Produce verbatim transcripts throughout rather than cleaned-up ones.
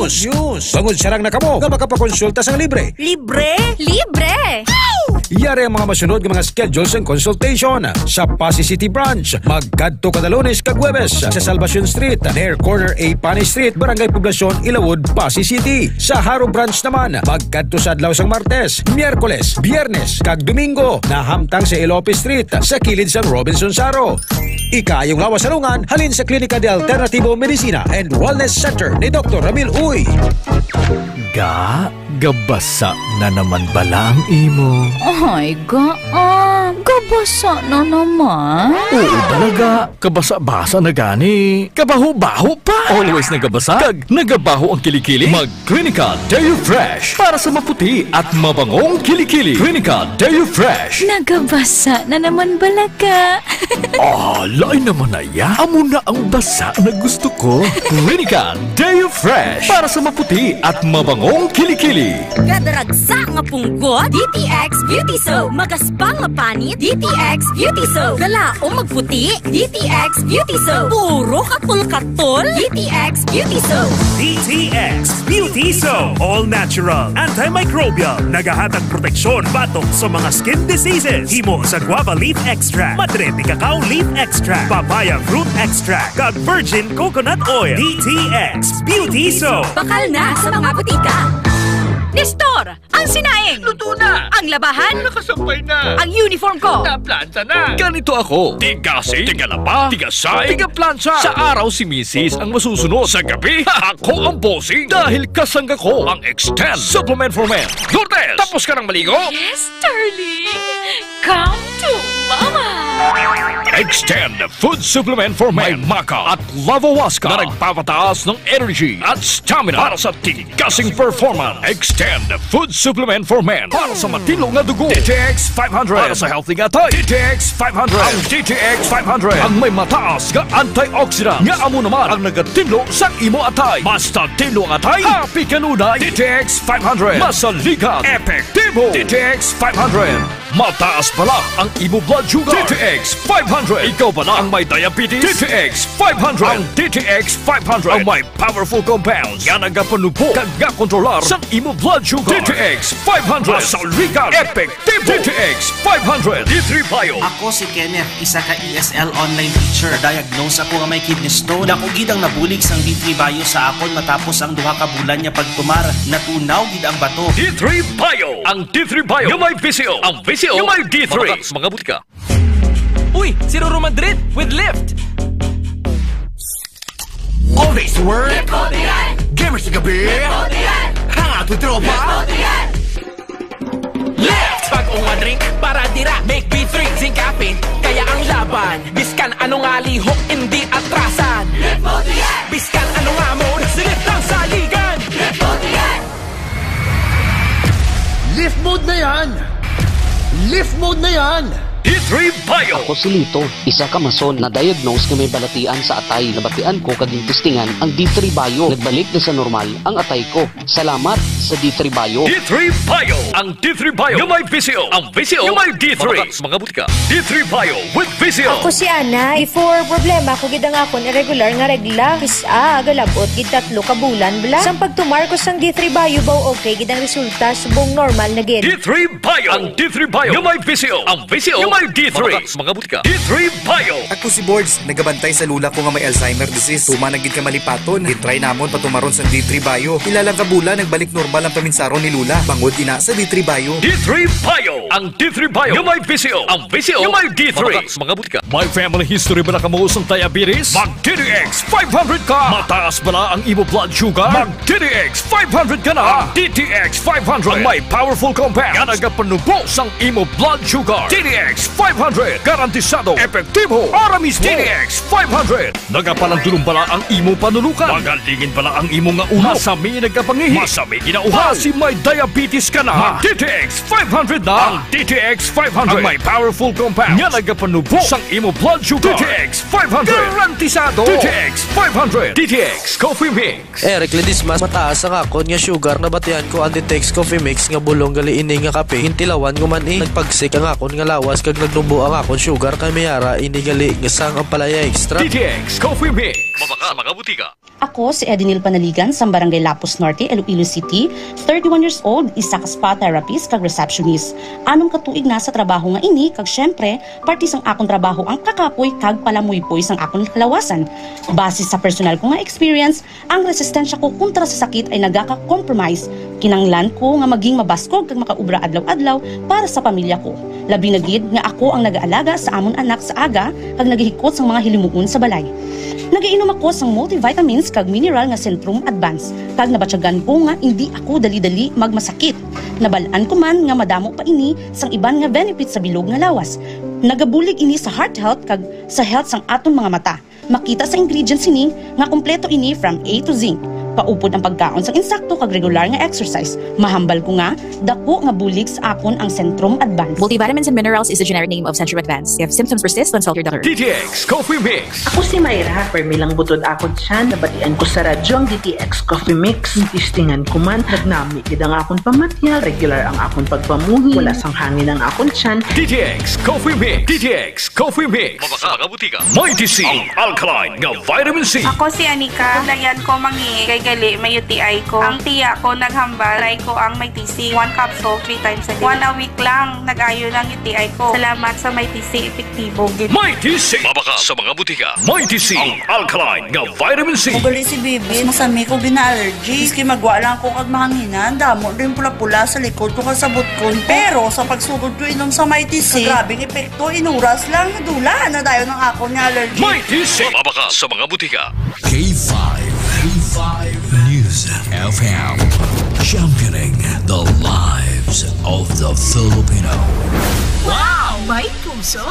News. News. Bangod sarang na kamo nga makapakonsulta sang libre. Libre? Libre! Yari ang mga masunod nga mga schedule sang consultation. Sa Passi City Branch, magkadto kada Lunes kag Huwebes sa Salvacion Street, near corner A Pani Street, Barangay Poblacion, Ilawod, Passi City. Sa Jaro Branch naman, magkadto sa adlaw sang Martes, Miyerkules, Biyernes, kag Domingo, nahamtang sa Elope Street, sa kilid sang Robinson Jaro. Ikaayong lawas sa lungan halin sa Klinika de Alternativo Medicina and Wellness Center ni Doktor Ramil Uy. Ga, gabasa na naman bala ang imo? Ay, ga, ah, gabasa na naman. Oo, bala, ga. Kabasa-basa na gani. Kabaho-baho pa. Always nagabasa, kag nagabaho ang kilikili. Mag Clinica Deo Fresh para sa maputi at mabangong kilikili. Clinica Deo Fresh. Nagabasa na naman bala ka. Ah, lain naman na ya. Amo na ang basa na gusto ko. Clinica Deo Fresh para sa maputi at mabangong kilikili. Kadaragsa nga punggot, D T X Beauty Soap. Magaspang nga panit, D T X Beauty Soap. Galaom magputi, D T X Beauty Soap. Puro katol-katol, D T X Beauty Soap. D T X Beauty Soap. All natural, antimicrobial. Nagahatag proteksyon batok sa mga skin diseases. Himo sa guava leaf extract, madre de cacao leaf extract, papaya fruit extract, kag virgin coconut oil. D T X Beauty Soap. Bakal na sa mga butika. Nestor! Ang sinaing! Luto na! Ang labahan! Nakasampay na! Ang uniform ko! Naplanta na! Ganito ako, tigasing, tigalaba, tigasay, tigaplansa. Sa araw si misis ang masusunod. Sa gabi, ako ang bossing. Dahil kasangga ko ang Extend Supplement for Men. Lourdes, tapos ka nang maligo? Yes, darling. Come to Mama. Extend Food Supplement for Men. May maca at lavawaska na nagpapataas ng energy at stamina para sa tigasing performance. Extend Food Supplement for Men para sa matinlo nga dugo. D T X five hundred para sa healthy nga atay. D T X five hundred. Ang D T X five hundred ang may mataas nga antioxidant nga amo naman ang nagatinlo sa imo atay. Basta tinlo ang atay, happy kanunay. D T X five hundred. Masaligan. Epektibo. D T X five hundred. Mataas bala ang imo blood sugar. D T X five hundred. Ikaw bala ang may diabetes? D T X five hundred. Ang D T X five hundred ang may powerful compounds nga nagapanubo kag gakontrolar sang imo blood sugar. D T X five hundred. Masaligan. Epektibo. D T X five hundred. D three Bio. Ako si Kenneth, isa ka E S L online teacher. Diagnose ako nga may kidney stone. Dako gid ang nabulig sang D three Bio sa akon matapos ang duha ka bulan nga pagtumar. Natunaw gid ang bato. D three Bio. Ang D three Bio nga may V C O. Ang V C O nga may D three. Mga, mga butika. Uy, si Roro Madrid with Lyft. All day sa work. Lyft mo to yan! Gamer sa gabi. Lyft mo to yan! Hangout with tropa. Lyft mo to yan! Lyft! Bag-o nga drink para dira. Make B three sing caffeine. Kaya ang laban. Biskan ano nga lihok, hindi atrasan. Lyft mo to yan! Biskan ano nga mode, si Lyft ang saligan. Lyft mo to yan! Lyft mode na yan! Lyft mode na yan! D three Bio. Ako si Lito, isa ka mason na diagnose nga may balatian sa atay. Nabatian ko kag gintistingan ang D three Bio. Nagbalik na sa normal ang atay ko. Salamat sa D three Bio. D three Bio. Ang D three Bio nga may V C O. Ang V C O nga may D three. Mga, mga butika. D three Bio with V C O. Ako si Ana. Before, problema ko gid ang akon irregular nga regla. Kis-a, galabot gid tatlo ka bulan bala. Sang pagtumar ko sang D three Bio, baw okay gid ang resulta, subong normal na gid. D three Bio. Ang D three Bio nga may V C O. Ang V C O nga may D three. Mga, mga butika. D three Bio. Ako si Borge, nagabantay sa lola ko nga may Alzheimer disease. Tuman na gid ka malipaton. Gitry namon patumaron sa D three Bio. Pila lang ka bulan, nagbalik normal ang paminsaron ni lola. Bangod ina sa D three Bio. D three Bio. Ang D three Bio nga may V C O. Ang V C O nga may D three. Mga, mga butika. May family history bala kamo sang diabetes? Mag D T X five hundred ka! Mataas bala ang imo blood sugar? Mag D T X five hundred ka na! Ang D T X five hundred ang may powerful compound nga nagapanubo sang imo blood sugar. D T X five hundred, garantisado, epektibo, ara mismo. D T X five hundred, nagapalandulong bala ang imo panulukan? Magalingin bala ang imo nga ulo? Masami nagkapangihi? Masami ginauhaw? Basi may diabetes ka na? Mag D T X five hundred na! Ang D T X five hundred ang may powerful compound nga nagapanubo sang imo blood sugar. D T X five hundred. Garantisado. D T X five hundred. D T X Coffee Mix. Eric Ledesma, mataas ang akon nga sugar. Nabatian ko ang D T X Coffee Mix nga bulong gali ini nga kape. Gintilawan ko man, eh. Nagpagsik ang akon nga lawas kag nag Buang akon sugar kay may ara ini gali nga sang ampalaya extra. D T X Coffee Mix. Mabaka sa mga butika. Ako si Edinil Panaligan sa Barangay Lapus Norte, Iloilo City, thirty-one years old, isa ka spa therapist kag receptionist. Anom ka tuig na sa trabaho nga ini, kag siyempre, parte sang akon trabaho ang kakapoy kag palamuypoy sang akon kalawasan. Base sa personal ko nga experience, ang resistensya ko kontra sa sakit ay nagaka-compromise. Kinanglan ko nga maging mabaskog kag makaubra adlaw-adlaw para sa pamilya ko. Labi na gid nga ako ang nagaalaga sa amon anak sa aga kag nagahikot sang mga hilimuon sa balay. Nagainom ako sang multivitamins kag mineral nga Centrum Advance, kag nabatyagan ko nga indi ako dali-dali magmasakit. Nabal-an ko man nga madamo pa ini sang iban nga benefits sa bilog nga lawas. Nagabulig ini sa heart health kag sa health sang aton mga mata. Makita sa ingredients sini nga kompleto ini from A to Z. Paupod ang pagkaon sang insakto kag regular nga exercise. Mahambal ko nga dako nga bulig sa akon ang Centrum Advance. Multivitamins and minerals is the generic name of Centrum Advance. If symptoms persist, consult your doctor. D T X Coffee Mix. Ako si Myra, permi lang butod akon tiyan. Nabatian ko sa radyo ang D T X Coffee Mix. Testingan ko man, nagnami gid ang akon pamatiya, regular ang akon pagpamuhi, wala sang hangin ang akon tiyan. D T X Coffee Mix. D T X Coffee Mix. Mabaka sa mga butika. Mighty C, ang alkaline nga vitamin C. Ako si Anika. Kulayan ko mangihi kay gali may U T I ko. Ang tiya ko naghambal, try ko ang Mighty C. One capsule, three times a day. One a week lang, nag-ayo lang U T I ko. Salamat sa Mighty C, epektibo gid. Mighty C. Mabaka sa mga butika. Mighty C, ang alkaline nga vitamin C. Ugali si Bibi, masami ko gina-allergy. Maski magwa lang ko kag mahanginan, damo din pula-pula sa likod ko kag sa butkon ko. Pero sa pagsugod ko inom sa Mighty C, grabe ang epekto. Inuras lang, nadula na dayon ang akon nga allergy. Mighty C. Mabaka sa mga butika. K five, K five News F M, championing the lives of the Filipino. Wow! May puso!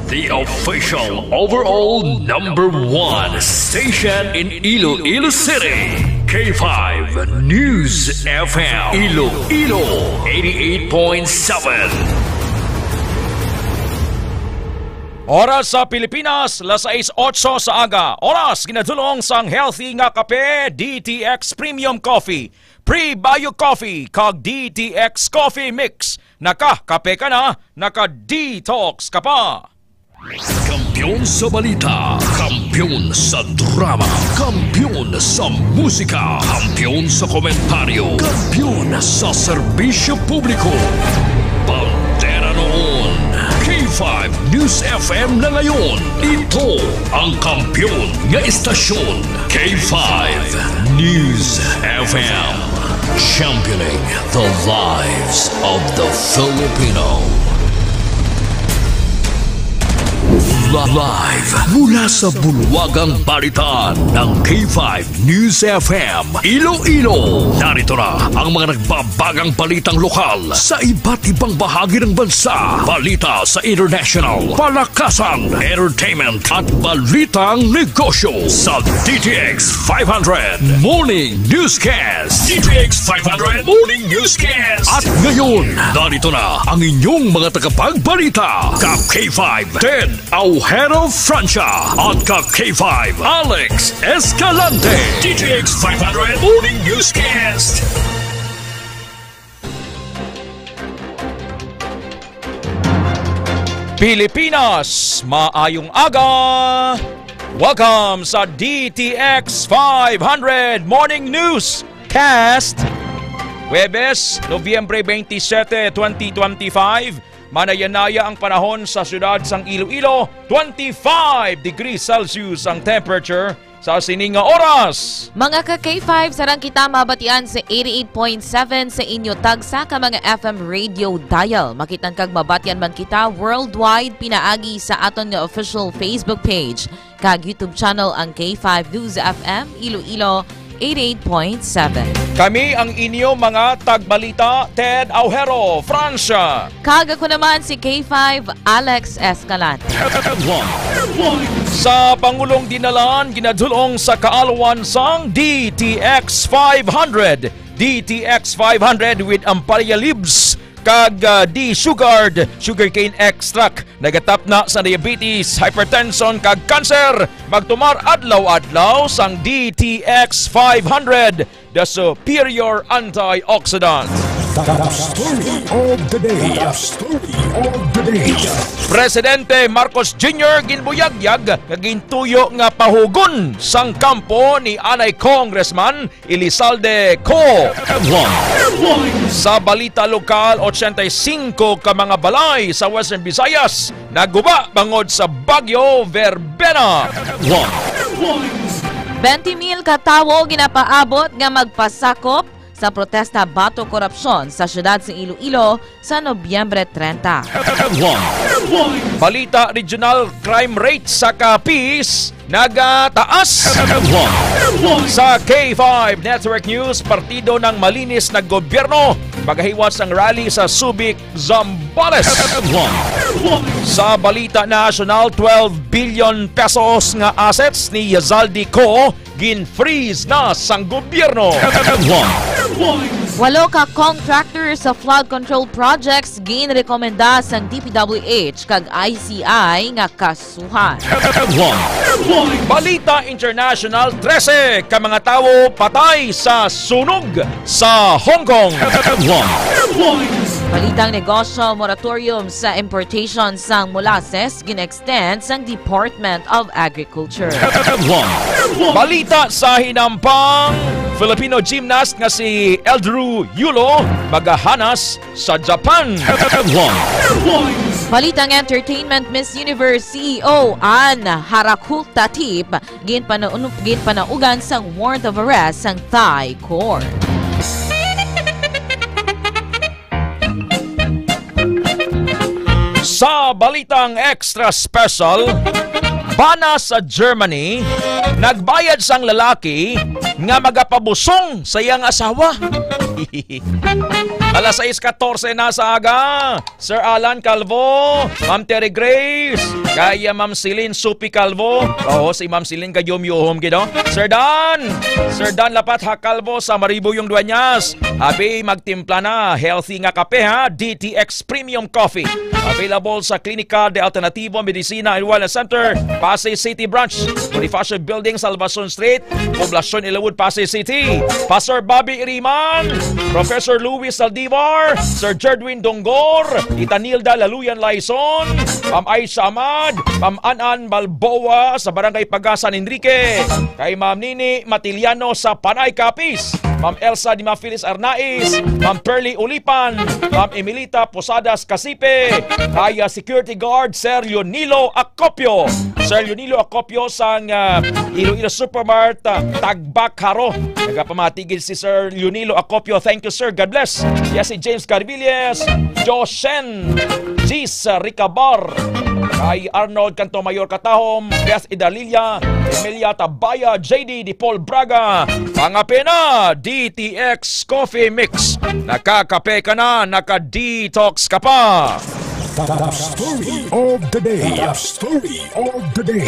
The official overall number one station in Iloilo City, K five News F M, Iloilo, eighty-eight point seven. Oras sa Pilipinas, las sais otso sa aga. Oras ginadulong sang healthy nga kape, D T X Premium Coffee, Prebio Coffee, kag D T X Coffee Mix. Nakakape ka na, naka-detox ka pa. Kampiyon sa balita, kampiyon sa drama, kampiyon sa musika, kampiyon sa komentaryo, kampiyon sa serbisyo publiko. Bandera noon, K five News F M na ngayon. Ito ang kampiyon nga istasyon, K five News F M. Championing the lives of the Filipino. Live mula sa bulwagang balitaan ng K five News F M Iloilo. Narito na ang mga nagbabagang balitang lokal sa iba't ibang bahagi ng bansa. Balita sa international, palakasan, entertainment, at balitang negosyo sa D T X five hundred Morning Newscast. D T X five hundred Morning Newscast. At ngayon, narito na ang inyong mga tagapagbalita, ka K five Ted Aujero Francia at ka K five Alex Escalante. D T X five hundred Morning Newscast. Pilipinas, maayong aga! Welcome sa D T X five hundred Morning Newscast. Huwebes, Nobyembre twenty-seven, twenty twenty-five, manayanaya ang panahon sa siyudad sang Iloilo, twenty-five degrees Celsius ang temperature sa sini nga oras. Mga ka K five, sarang kita mabatian sa eighty-eight point seven sa inyo tagsa ka mga F M radio dial. Makit-an kag mabatian man kita worldwide pinaagi sa aton nga official Facebook page kag YouTube channel, ang K five News F M Iloilo, eighty-eight point seven. Kami ang inyo mga tagbalita, Ted Aujero, Francia. Kag ako naman si K five Alex Escalante. Sa Pangulong Dinalan, ginadulong sa kaalwan sang D T X five hundred. D T X five hundred with ampalaya leaves kag, ah, desugared sugarcane extract. Nagatapna sa diabetes, hypertension, kag cancer. Magtumar adlaw-adlaw sang D T X five hundred, the superior antioxidant. The story of the day. The story of the day. Presidente Marcos Junior ginbuyagyag nga gintuyo nga pahugon sang kampo ni anay Congressman Elizalde Co. Headlines. Sa balita lokal, ochenta y cinco ka mga balay sa Western Visayas naguba bangod sa Bagyo Verbena. Headlines. Twenty mil ka tawo ginapaabot nga magpasakop sa protesta batok korupsyon sa siyudad sa Iloilo sa Nobyembre treinta. Headlines. Balita regional, crime rate sa Capiz nagataas. Headlines. Sa K five Network News, partido ng Malinis na Gobyerno magahiwas ang rally sa Subic, Zambales. Headlines. Sa balita national, twelve billion pesos nga assets ni Yazaldi Co gin-freeze na sang gobyerno. Headlines. Walo ka contractor sa flood control projects ginrekomenda sang D P W H kag I C I nga kasuhan. Headlines. Balita international, trese ka mga tawo patay sa sunog sa Hong Kong. Headlines. Balitang negosyo, moratorium sa importation sang molasses gin-extend sang Department of Agriculture. Headlines. Balita sa hinampang, Filipino gymnast nga si Eldrew Yulo magahanas sa Japan. Headlines. Balitang entertainment, Miss Universe C E O Ann Harakultatip ginpanaun-, ginpanaugan sang warrant of arrest sang Thai court. Sa balitang extra special, bana sa Germany nagbayad sang lalaki nga magapabusong sa iyang asawa. Alas sais katorse na sa aga. Sir Alan Calvo, Ma'am Terry Grace, kaya Ma'am Celine Supi Calvo. Oo, si Ma'am Celine kay yumyuhom gid, oh. Sir Dan, Sir Dan Lapat ha Calvo sa Mariboyong Dueñas. Abi, magtimpla na, healthy nga kape ha, D T X Premium Coffee. Available sa Klinika de Alternativo Medicina and Wellness Center, Pasay City Branch, Bonifacio Building, Salvacion Street, Poblacion, Ilawod, Pasay City. Pastor Bobby Iriman, Professor Louis Saldivar, Sir Jerdwin Dongor, Tita Nilda Laluyan Laison, Ma'am Aisha Ahmad, Ma'am Anan Balboa sa Barangay Paga, San Enrique, kay Ma'am Nini Matiliano sa Panay, Capiz, Ma'am Elsa Dimafilis Arnaiz, Ma'am Pearly Ulipan, Ma'am Emilita Posadas Casipe, kay, ah, security guard Sir Leonilo Acopio. Sir Leonilo Acopio sang, ah, Iloilo Supermart, ah, Tagbak, Jaro. Nagapamati gid si Sir Leonilo Acopio. Thank you, sir. God bless. Iya si James Carvilles, Joshen, Gis Ricabar, kay Arnold Canto Mayor Katahom, Beth Idalilla, Emilia Tabaya, J D Di Paul Braga. Pangape na, D T X Coffee Mix. Nakakape ka na, naka-detox ka pa. The, the story of the day. The story of the day.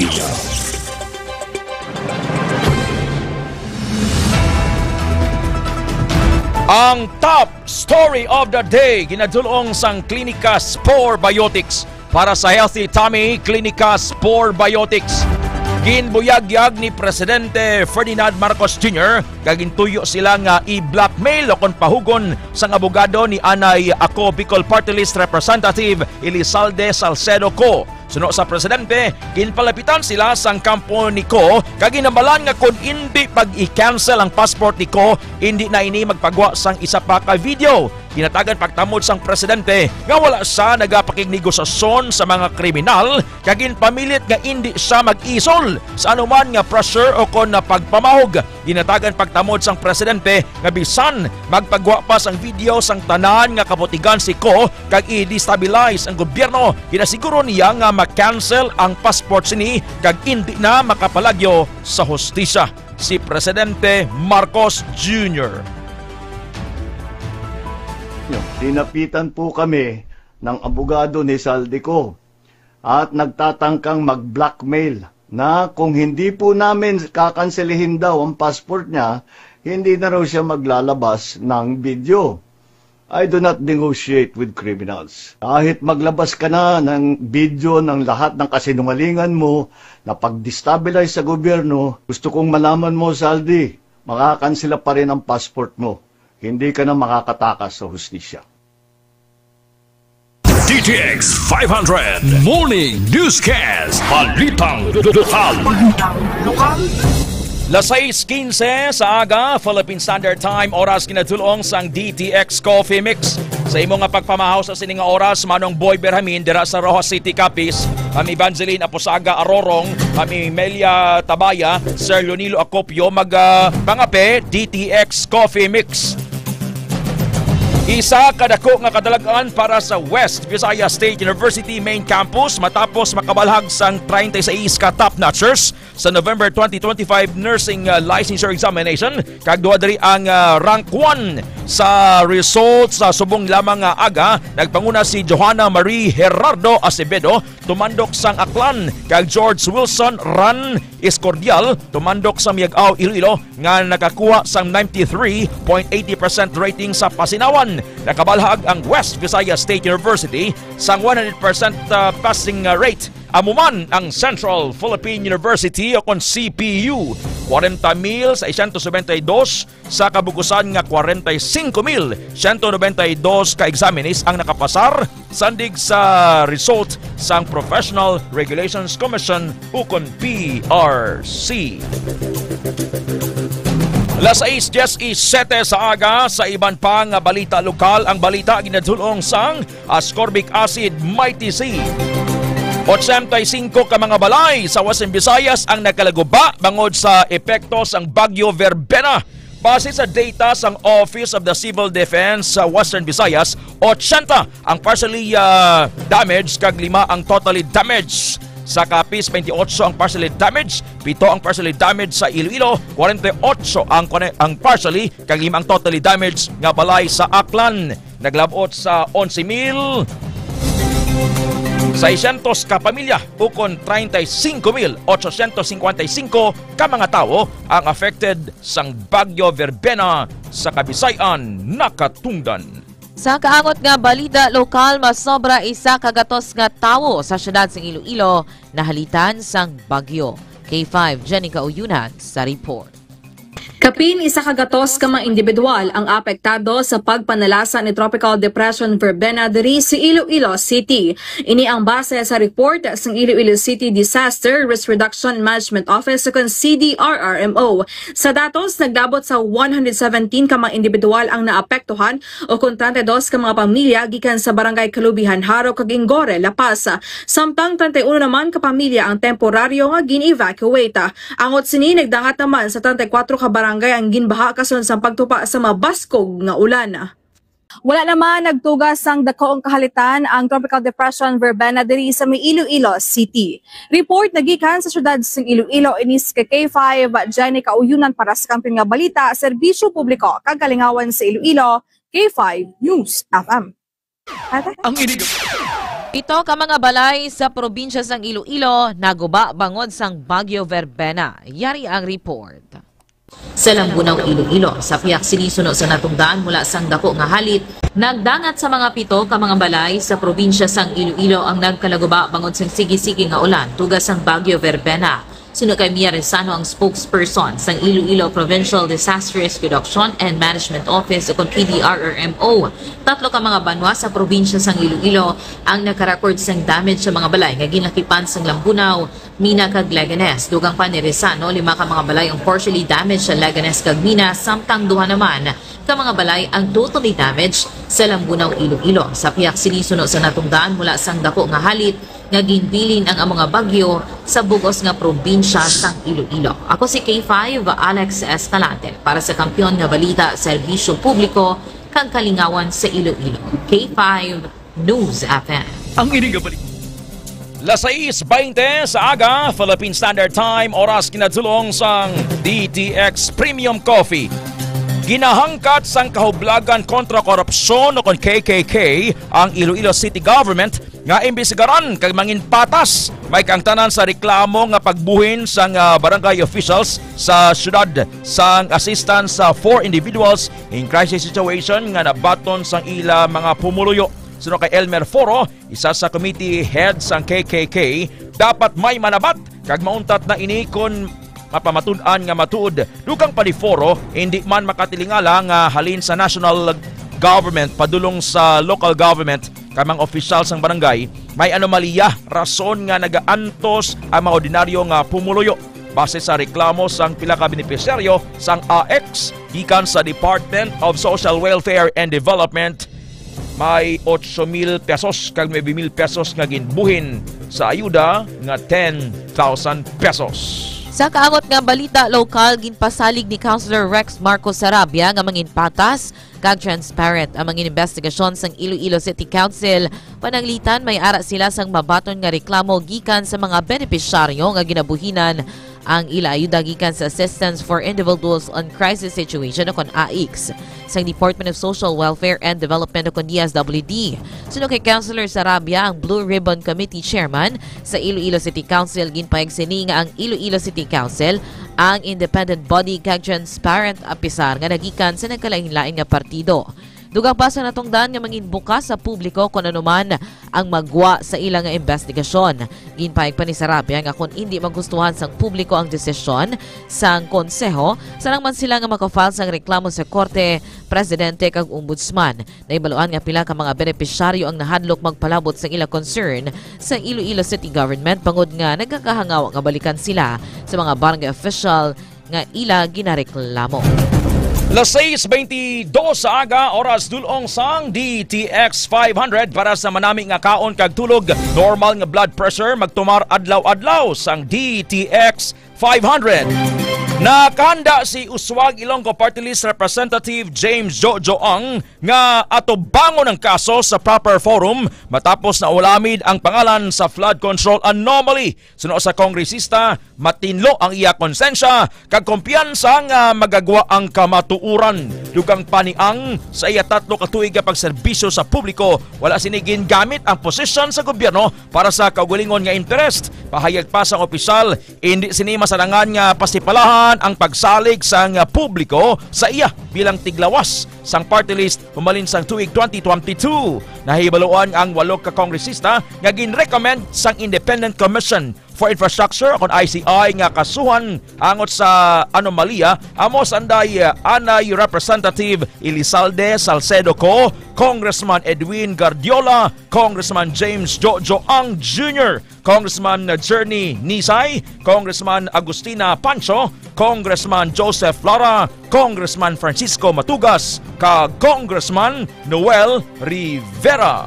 Ang top story of the day, ginadulong sang Klinika Spore Biotics. Para sa healthy tummy, Klinika Spore Biotics. Ginbuyagyag ni Presidente Ferdinand Marcos Junior kag gintuyo sila nga i-blackmail o kon pahugon sang abogado ni anay Ako Bicol Party List Representative Elizalde Salcedo Co. Suno sa presidente, ginpalapitan sila sang kampo ni Co kag ginhambalan nga kon indi pag-i-cancel ang passport ni Co, indi na ini magpagwa sang isa pa ka video. Ginhatagan pagtamod sang presidente nga wala sia nagapakignegosasyon sa mga kriminal kag ginpamilit nga indi sia mag-isol sa anuman nga pressure o kon na pagpamahog. Ginhatagan pagtamod sang presidente nga bisan magpagwa pa sang video sang tanan nga kabutigan si Co kag i-destabilize ang gobyerno, ginasiguro niya nga ma-cancel ang passport sini kag indi na makapalagyo sa hustisya si Presidente Marcos Junior. Sinapitan po kami ng abogado ni Zaldy Co at nagtatangkang mag-blackmail na kung hindi po namin kakanselihin daw ang passport niya, hindi na raw siya maglalabas ng video. I do not negotiate with criminals. Kahit maglabas ka na ng video ng lahat ng kasinungalingan mo na pag-destabilize sa gobyerno, gusto kong malaman mo, Zaldy, makakansela pa rin ang passport mo. Hindi ka na makakatakas sa hustisya. D T X five hundred Morning Newscast. Balitang lokal. Balitang lokal. Las sais quince sa aga, Philippine Standard Time, oras kinatulong sang D T X Coffee Mix. Sa imo nga pagpamahaw sa sini nga oras, Manong Boy Berhamin dira sa Roxas City, Capiz, Ma'am Evangeline Aposaga Arorong, Ma'am Emelia Tabaya, Sir Leonilo Acopio, mag, ah, pangape, D T X Coffee Mix. Isa ka dako nga kadalag-an para sa West Visayas State University main campus matapos makabalhag sang treinta y seis ka top notchers sa November twenty twenty-five nursing, uh, licensure examination, kag duha diri ang, uh, rank one sa results. Sa subong lamang nga aga, nagpanguna si Johanna Marie Gerardo Acevedo, tumandok sang Aklan, kag George Wilson Ran Escordial, tumandok sa Miag-ao, Iloilo, nga nakakuha sang ninety-three point eighty percent rating sa pasinawan. Nakabalhag ang West Visayas State University sang one hundred percent, uh, passing, uh, rate. Amo man ang Central Philippine University, o kon C P U, kwarenta mil seiscientos nobenta y dos sa kabugusan nga kwarenta y cinco mil ciento noventa y dos ka examinees ang nakapasar, sandig sa result sang Professional Regulations Commission, ukon P R C. Las sais diecisiete sa aga, sa iban pa nga balita lokal, ang balita ginadulong sang ascorbic acid Mighty C. Ochenta y cinco ka mga balay sa Western Visayas ang nagkalaguba bangod sa epekto sang Bagyo Verbena. Base sa data sang Office of the Civil Defense sa Western Visayas, ochenta ang partially, ah, damaged kag lima ang totally damaged. Sa Capiz, twenty-eight ang partially damaged, pito ang partially damaged. Sa Iloilo, forty-eight ang kone-, ang partially, kag lima ang totally damaged nga balay. Sa Aklan, naglab-ot sa onse mil seiscientos ka pamilya, ukon treinta y cinco mil ochocientos cincuenta y cinco ka mga tawo ang affected sang Bagyo Verbena sa Kabisay-an nakatungdan. Sa kaangot nga balita lokal, masobra isa ka gatos nga tawo sa siyudad sang Iloilo nahalitan sang bagyo. K five, Jenny Kauyunan sa report. Kapin isa ka gatos ka mga individual ang apektado sa pagpanalasa ni Tropical Depression Verbena diri sa Iloilo City. Ini ang base sa report sang Iloilo City Disaster Risk Reduction Management Office, o kon C D R R M O. Sa datos, naglabot sa one hundred seventeen ka mga individual ang naapektuhan, o kon treinta y dos ka mga pamilya gikan sa Barangay Kalubihan, Jaro kag Ingore, La Paz. Samtang treinta y uno naman ka pamilya ang temporaryo nga gin-evacuate. Angot sini, nagdangat naman sa treinta y cuatro ka barangay ang ginbaha kasunod sang pagtupa sa mga baskog nga ulan. Wala naman nagtuga sang dakoang kahalitan ang Tropical Depression Verbena diri sa may Iloilo City. Report nagikan sa siyudad sang Iloilo, inis ka K five, Jenny Kauyunan para sa Kampiyon nga Balita, Serbisyo Publiko kag Kalingawan sa Iloilo, K five News F M. Ang inig- Pito ka mga balay sa probinsya sang Iloilo naguba bangod sang Bagyo Verbena. Yari ang report. Sa Lambunao, Iloilo, sa pihak sini suno sa natungdan mula sang dako nga halit, nagdangat sa mga pito ka mga balay sa probinsya sang Iloilo ang nagkalaguba bangod sang sige-sige nga ulan tuga sang Bagyo Verbena. Suno kay Mia Resano, ang spokesperson sang Iloilo Provincial Disaster Risk Reduction and Management Office, o kon P D R R M O, tatlo ka mga banwa sa probinsya sang Iloilo ang nakarecord sang damage sa mga balay nga ginakipan sang Lambunao, Mina kag Leganes. Dugang pa ni Resano, lima ka mga balay ang partially damaged sa Leganes kag Mina, samtang duha naman ka mga balay ang totally damaged sa Lambunao, Iloilo. Sa pihak sini suno sa natungdan mula sang dako nga halit nga ginbilin ang amo nga bagyo sa bug-os nga probinsya sang Iloilo. Ako si K five, Alex Escalante, para sa Kampiyon nga Balita, Serbisyo Publiko kag Kalingawan sa Iloilo. K five News F M. Ang inig nga balita. Las sais baynte sa aga, Philippine Standard Time, oras kinatulong sang D T X Premium Coffee. Ginahangkat sang Kahublagan kontra Korupsyon, o kon K K K, ang Iloilo City Government nga imbestigaran kag mangin patas may kaangtanan sa reklamo nga pagbuhin sang, ah, barangay officials sa siyudad sang assistance sa four individuals in crisis situation nga nabaton sang ila mga pumuluyo. Suno kay Elmer Foro, isa sa committee head sang K K K, dapat may manabat kag mauntat na ini kon mapamatud-an nga matuod. Dugang pa ni Foro, hindi man makatilingala nga halin sa national government padulong sa local government kay mga opisyal sang barangay, may anomalya rason nga nagaantos ang mga ordinaryo nga pumuluyo. Base sa reklamo sang pila ka benepisyaryo sang A X gikan sa Department of Social Welfare and Development, may ocho mil pesos kag nuebe mil pesos nga ginbuhin sa ayuda nga ten thousand pesos. Sa kaangot nga balita lokal, ginpasalig ni Councilor Rex Marcos Sarabia nga mangin patas kag transparent ang mga investigasyon sang Iloilo City Council. Pananglitan, may ara sila sang mabaton nga reklamo gikan sa mga benepisyaryo nga ginabuhinan ang ila ayuda gikan sa Assistance for Individuals on Crisis Situation o kon A I C S sang Department of Social Welfare and Development o kon D S W D. Suno kay Councilor Sarabia, ang Blue Ribbon Committee Chairman sa Iloilo City Council, ginpahayag sini nga ang Iloilo City Council ang independent body kag transparent, apisar nga nagikan sa nagkalain-lain nga partido. Dugang pa sa natungdan nga mangin bukas sa publiko kon ano man ang magwa sa ila nga investigasyon. Ginpahayag pa ni Sarabia nga kon indi magustuhan sang publiko ang desisyon sang konseho, sarang man sila nga makafile sang reklamo sa korte, presidente kag ombudsman. Nahibaluan nga pila ka mga benepisyaryo ang nahadlok magpalabot sang ila concern sa Iloilo City Government bangod nga nagakahangawa nga balikan sila sa mga barangay official nga ila ginareklamo. Las sais beintidos sa aga, oras dul-ong sang D T X five hundred para sa manami nga kaon kag tulog. Normal nga blood pressure magtumar adlaw-adlaw sang D T X five hundred. Nakahanda si Uswag Ilonggo Party List Representative James Jojo Ang nga atubangon ang kaso sa proper forum matapos na ulamid ang pangalan sa flood control anomaly. Suno sa kongresista, matinlo ang iya konsensya kag kumpiyansa nga magagwa ang kamatuoran. Dugang pa ni Ang, sa iya tatlo ka tuig nga pagserbisyo sa publiko, wala sini gingamit ang posisyon sa gobyerno para sa kaugalingon nga interest. Pahayag pa sang opisyal, indi sini masarangan nga pasipalahan ang pagsalig sang publiko sa iya bilang tiglawas sang party list humalin sang tuig twenty twenty-two. Nahibaluan ang walo ka kongresista nga ginrecommend sang Independent Commission for Infrastructure o kon I C I nga kasuhan angot sa anomalya, amo sanday, uh, anay Representative Elizalde Salcedo Co, Congressman Edwin Guardiola, Congressman James Jojo Ang Junior, Congressman Journey Nisay, Congressman Agustina Pancho, Congressman Joseph Lara, Congressman Francisco Matugas, kag Congressman Noel Rivera.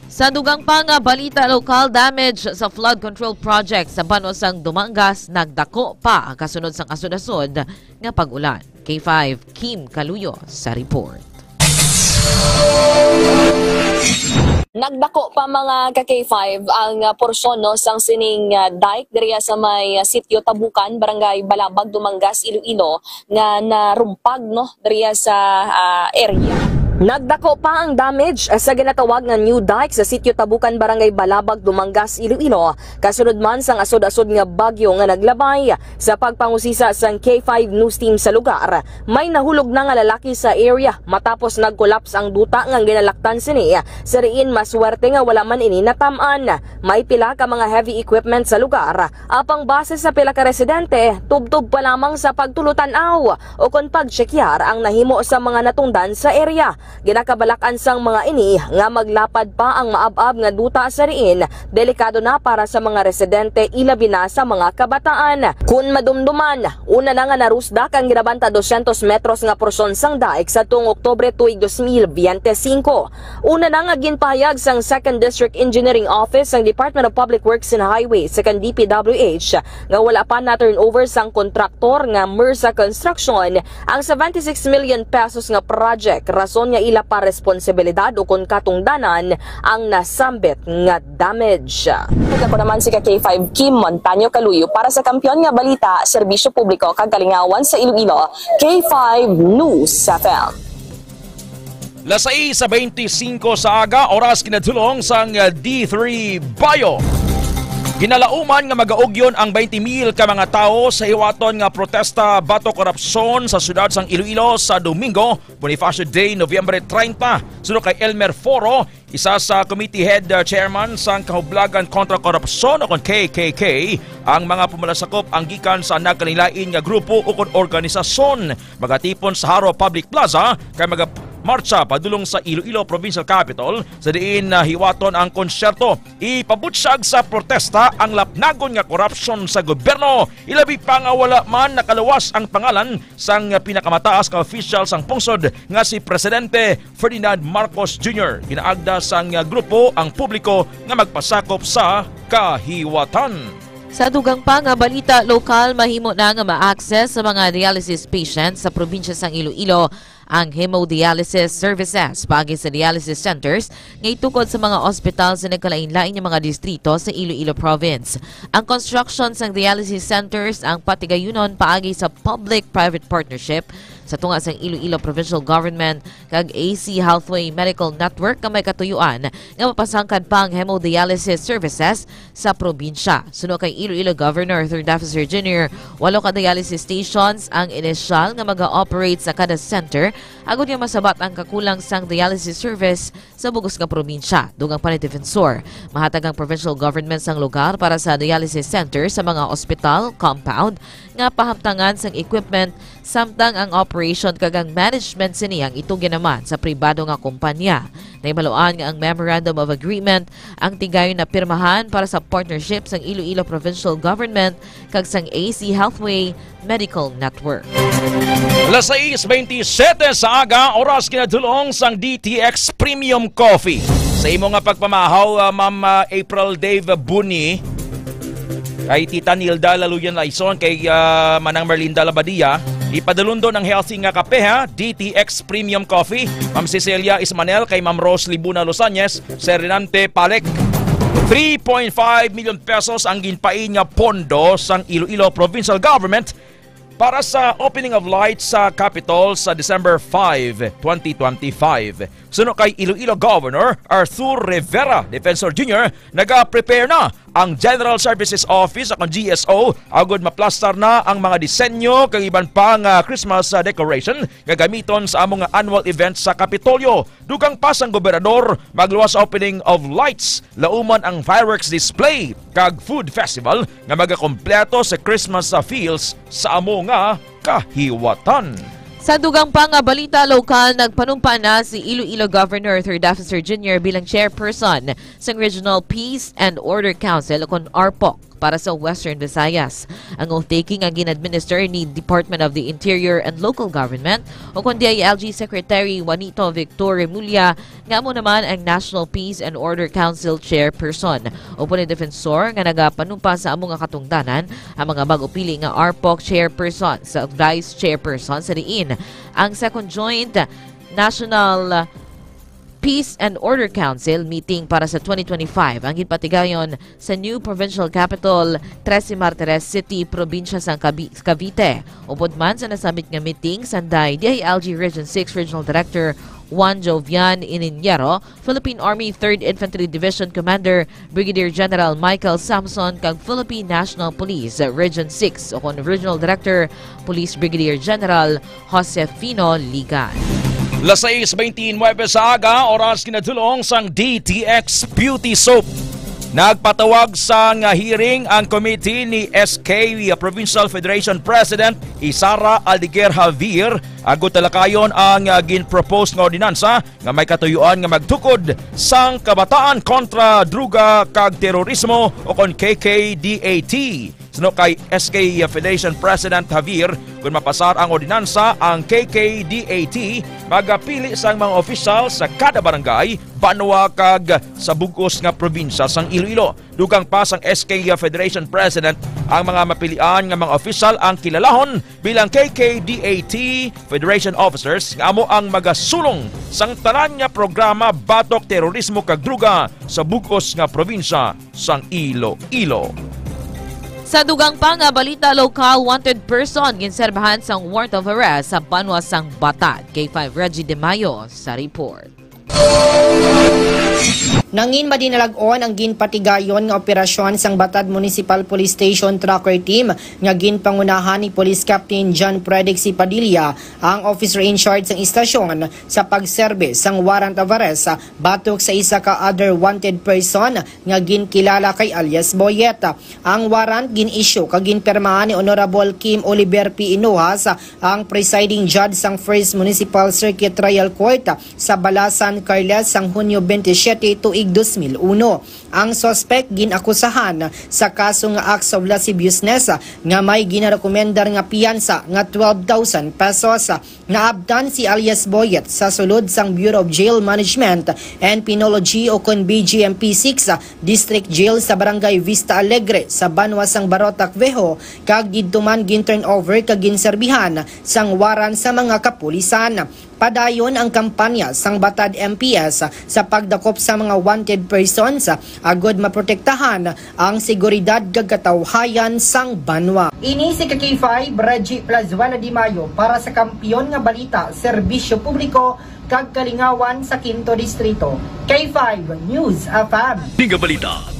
Sa dugang pa nga balita lokal, damage sa flood control project sa banwa sang Dumangas nagdako pa kasunod sang asod-asod nga pag-ulan. K five, Kim Kaluyo sa report. Nagdako pa, mga ka K five, ang, ah, porsyon, no, sang sining, ah, dike diriya sa may, ah, Sitio Tabukan, Barangay Balabag, Dumangas, Iloilo, nga narumpag, no, diriya sa, ah, area. Nagdako pa ang damage sa ginatawag nga new dike sa Sitio Tabukan, Barangay Balabag, Dumangas, Iloilo, kasunod man sang asod-asod nga bagyo nga naglabay. Sa pagpangusisa sang K five News Team sa lugar, may nahulog na nga lalaki sa area matapos nag-collapse ang duta nga ginalaktan sini. Sa diin, maswerte nga wala man ini natam-an. May pila ka mga heavy equipment sa lugar, apang base sa pila ka residente, tubtob pa lamang sa pagtulotanaw o kon pagtsekyar ang nahimo sa mga natungdan sa area. Ginakabalak-an sang mga ini nga maglapad pa ang maab-ab nga duta sa diin delikado na para sa mga residente, ilabi na sa mga kabataan. Kun madumduman, una na nga narusdak ang ginabanta dosyentos metros nga porsyon sang dike sa tuong Oktubre tuig dos mil biyente singko. Una na nga ginpahayag sang Second District Engineering Office sang Department of Public Works and Highways, second D P W H, nga wala pa na-turnover sang kontraktor nga Mersa Construction ang seventy-six million pesos nga project, rason nga ila pa responsibilidad ukon katungdanan ang nasambit nga damage. Ako naman si ka K five Kim Montaño Kaluyo para sa Kampiyon nga Balita, Serbisyo Publiko kag Kalingawan sa Iloilo, K five News F M. Las sais sa beintisinko sa aga, oras kinatulong sang D three Bayo. Ginalauman nga magaugyon ang twenty mil ka mga tawo sa hiwaton nga protesta batok korupsyon sa siyudad sang Iloilo sa Domingo, Bonifacio Day, Nobyembre treinta. Suno kay Elmer Foro, Isa sa committee head, uh, chairman sang Kahublagan kontra Korupsyon, o kon K K K, ang mga pumalasakop ang gikan sa nagkalain-lain nga grupo o kon organisasyon. Magatipon sa Jaro Public Plaza kag magamartsa padulong sa Iloilo Provincial Capitol, sa diin, uh, hiwaton ang konsyerto. Ipabutyag sa protesta ang lapnagon nga korupsyon sa gobyerno, ilabi pa nga wala man nakaluwas ang pangalan sang pinakamataas nga opisyal sang pungsod nga si Presidente Ferdinand Marcos Junior. Ginaagda sang grupo ang publiko nga magpasakop sa kahiwatan. Sa dugang pa nga balita lokal, mahimo na nga ma-access sa mga dialysis patients sa probinsya sang Iloilo ang hemodialysis services paagi sa dialysis centers nga itukod sa mga ospital sa nagkalain-lain nga mga distrito sa Iloilo Province. Ang construction sang dialysis centers ang patigayunon paagi sa public-private partnership sa tunga sang Iloilo Provincial Government kag A C Healthway Medical Network nga may katuyuan nga mapasangkad pa ang hemodialysis services sa probinsya. Suno kay Iloilo Governor Arthur Defensor Junior, walo ka dialysis stations ang inisyal nga maga-operate sa kada center, agod nga masabat ang kakulang sang dialysis service sa bug-os nga probinsya. Dugang pa ni Defensor, mahatag ang provincial government sang lugar para sa dialysis center sa mga ospital compound nga pahamtangan sang equipment, samtang ang operation kag ang management sini ang itugyan naman sa pribado nga kompanya. Nahibaluan nga ang Memorandum of Agreement ang tigayon na pirmahan para sa partnership sang Iloilo Provincial Government kag sang A C Healthway Medical Network. Alas sais bentisiete sa aga, oras kinadulong sang D T X Premium Coffee. Sa imo nga pagpamahaw, ah, Ma'am, ah, April Dave Buni, kay Tita Nilda Laluyan Laison, kay, ah, Manang Merlinda Labadia, ipadulundon ang healthy nga kape, ha? D T X Premium Coffee. Ma'am Cecilia Ismanel, kay Ma'am Rose Libuna Losañez, Sir Renante Palek. Three point five million pesos ang ginpain nga pondo sang Iloilo Provincial Government para sa opening of lights sa Capitol sa December five, twenty twenty-five. Suno kay Iloilo Governor Arthur Rivera, Defensor Junior, naga-prepare na ang General Services Office o kon G S O, agod maplastar na ang mga disenyo kag iban pa nga Christmas, ah, decoration nga gamiton sa amo nga annual event sa Kapitolyo. Dugang pa sang gobernador, magluwas sa opening of lights, lauman ang fireworks display kag food festival nga magakompleto sa Christmas, ah, feels sa amo nga kahiwatan. Sa dugang pa nga balita lokal, nagpanumpa na si Iloilo Governor Arthur Defensor Junior bilang chairperson sang Regional Peace and Order Council o kon RPOC para sa Western Visayas. Ang oath-taking ang gin-administer ni Department of the Interior and Local Government o kon D I L G Secretary Juanito Victor Remulla, nga amo naman ang National Peace and Order Council Chairperson. Upod ni Defensor nga nagapanumpa sa amo nga katungdanan ang mga bag-o pili nga RPOC Chairperson sa Vice Chairperson, sa diin ang Second Joint National Peace and Order Council meeting para sa twenty twenty-five ang ginpatigayon sa new provincial capital, Trece Martires City, probinsya sang Cavi-, Cavite. Upod man sa nasambit nga meeting, sanday D I L G Region six Regional Director Juan Jovian Ininiero, Philippine Army Third Infantry Division Commander Brigadier General Michael Samson, kag Philippine National Police Region six o kon Regional Director Police Brigadier General Josefino Ligan. Las sais beintinuebe sa aga, oras kinadulong sang D T X Beauty Soap. Nagpatawag sang hearing ang committee ni S K Provincial Federation President Isara Aldeguer Javier, agud talakayon ang, ah, gin-propose nga ordinansa nga may katuyuan nga magtukod sang Kabataan kontra Druga kag Terorismo o kon K K D A T. Suno kay S K Federation President Javier, kon mapasar ang ordinansa, ang K K D A T magapili sang mga opisyal sa kada barangay, banwa kag sa bug-os nga probinsya sang Iloilo. Dugang pa sang S K Federation President, ang mga mapilian nga mga opisyal ang kilalahon bilang K K D A T Federation Officers nga amo ang magasulong sang tanan nga programa batok terorismo kag druga sa bug-os nga probinsya sang Iloilo. Sa dugang pa nga balita lokal, wanted person ginserbahan sang warrant of arrest sa banwa sang Batad. K five Reggie De Mayo sa report. Nangin madinalag-on ang ginpatigayon nga operasyon sang Batad Municipal Police Station Tracker Team nga ginpangunahan ni Police Captain John Fredrick C. Padilla, ang officer in charge sang istasyon, sa pagserbe sang warrant of arrest batok sa isa ka other wanted person nga ginkilala kay alias Boyet. Ang warrant gin-issue kag ginpirmahan ni Honorable Kim Oliver P. Inuhas, ang presiding judge sang First Municipal Circuit Trial Court sa Balasan, Carles, sang Hunyo twenty-seven tuig dos mil uno. Ang suspek gin-akusahan sa kaso nga acts of lasciviousness nga may ginarekomendar nga piyansa nga twelve thousand pesos. Naabtan si alias Boyet sa sulod sang Bureau of Jail Management and Penology o kon B J M P six District Jail sa Barangay Vista Alegre sa banwa sang Barotac Viejo, kag didto man gin-turn over kag ginserbihan sang warrant sa mga kapulisan. Padayon ang kampanya sang Batad M P S sa pagdakop sa mga wanted persons, agod maprotektahan ang seguridad kag katawhayan sang banwa. Ini si ka K five, Reggie Plazuela de Mayo, para sa Kampiyon nga Balita, Serbisyo Publiko, kag Kalingawan sa Quinto Distrito. K five News F M. Ning balita.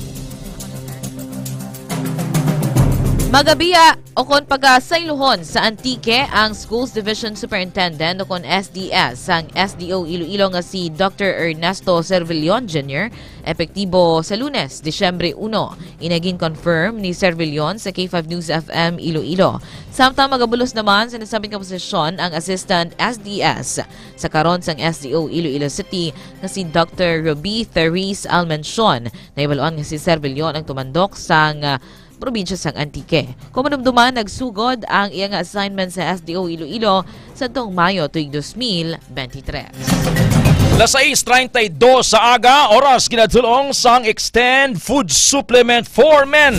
Magabiya o kon pagasaylohon sa Antique ang Schools Division Superintendent o kon S D S sang S D O Iloilo nga si Doctor Ernesto Servillon Junior, epektibo sa Lunes, Disyembre uno. Ini gin-confirm ni Servillon sa K five News F M Iloilo. Samtang magabulos naman sa nasabing nga posisyon ang Assistant S D S sa karon sang S D O Iloilo City nga si Doctor Ruby Therese Almencion. Nahibaluan nga si Servillon ang tumandok sang, ah, probinsya sang Antique. Kung madumduman, nagsugod ang iya nga assignment sa S D O Iloilo sadtong Mayo tuig dos mil benti tres. Las sais treinta y dos sa aga, oras ginadulong sang Extend Food Supplement for Men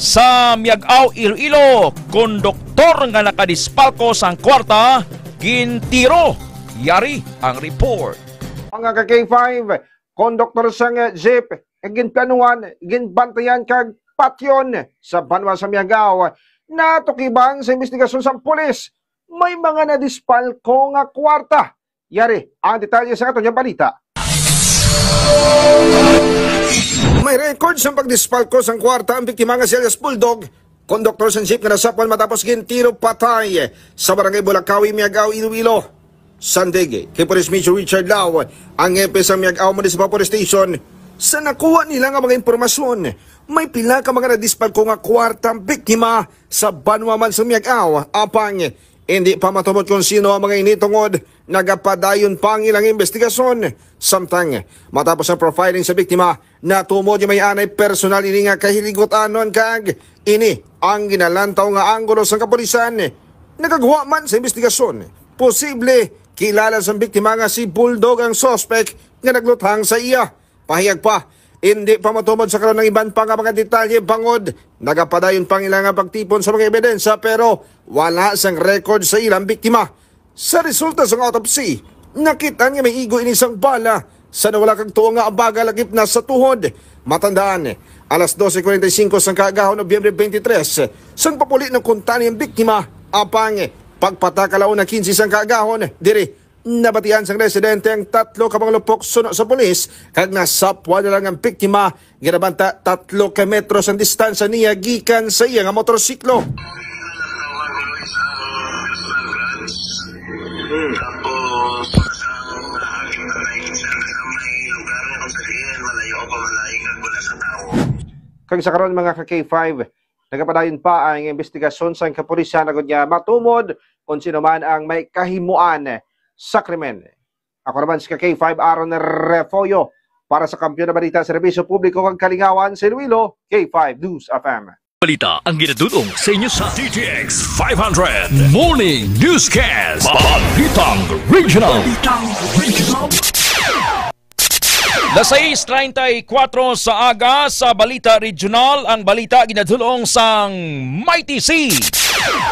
sa Miag-ao, Iloilo. Konduktor nga nakadispalko sang kwarta, gintiro. Yari ang report. Mga ka K five, konduktor sang jeep nga ginplanuhan, ginbantayan kag patyon sa banwa sa Miag-ao, natukibang sa investigasyon sang pulis. May mga nadispalko nga kwarta. Yari ang detalye sa aton nga balita. May record sang pagdispalko sang kwarta ang biktima nga si alias Bulldog, konduktor sang jeep nga nasapwan matapos gintiro patay sa Barangay Bulakawi, Miag-ao, Iloilo. Sandig kay Police Major Richard Lau, ang hepe sang Miag-ao Municipal Police Station, sa nakuha nila nga mga impormasyon, may pila ka mga nadispalko nga kwarta ang biktima sa banwa man sa Miag-ao, apang indi pa matumod kon sino ang mga ini tungod nagapadayon pa ang ilang investigasyon. Samtang matapos ang profiling sa biktima, natumod nga may anay personal ini nga kahiligutan-on kag ini ang ginalantaw nga anggulo sang kapulisan. Nagagwa man sa investigasyon, posible kilala sang biktima nga si Bulldog ang suspek nga nagluthang sa iya. Pahayag pa, hindi pa matumod sa karon ang iban pa nga mga detalye bangod nagapadayon pa ang ila nga pagtipon sa mga ebidensya, pero wala sang record sa ilang biktima. Sa resulta sang autopsy, nakit-an nga may igo ini sang bala sa nawala kag tuo nga abaga lakip na sa tuhod. Matandaan, alas doce cuarenta y cinco sang kaagahon, Nobyembre twenty-three, sang papuli na kuntani ang biktima, apang pagpataka la una quince sang kaagahon, diri nabatian sang residente ang tatlo ka mga lupok suno sa pulis, kag nasapwan na lang ang biktima. Ginabanta tatlo ka metros ang distansya niya gikan sa iya nga motorsiklo. Hmm. Tapos, sa may lugar na kung sa diin, malayo pa, malayo nga wala sa tao. Kag sa karon, mga ka K five, nagapadayon pa ang investigasyon sang kapulisan agud nga matumod kung sino man ang may kahimuan sa krimen. Ako naman si ka K five Aaron Refollo para sa Kampiyon na Balita, Serbisyo Publiko kag Kalingawan sa Iloilo, K five News F M. Balita ang ginadudong sa inyo sa D T X five hundred Morning Newscast. Balitang Regional. Balitang Regional. Las sais treinta y cuatro sa aga, sa Balita Regional, ang balita ginadulong sang Mighty C.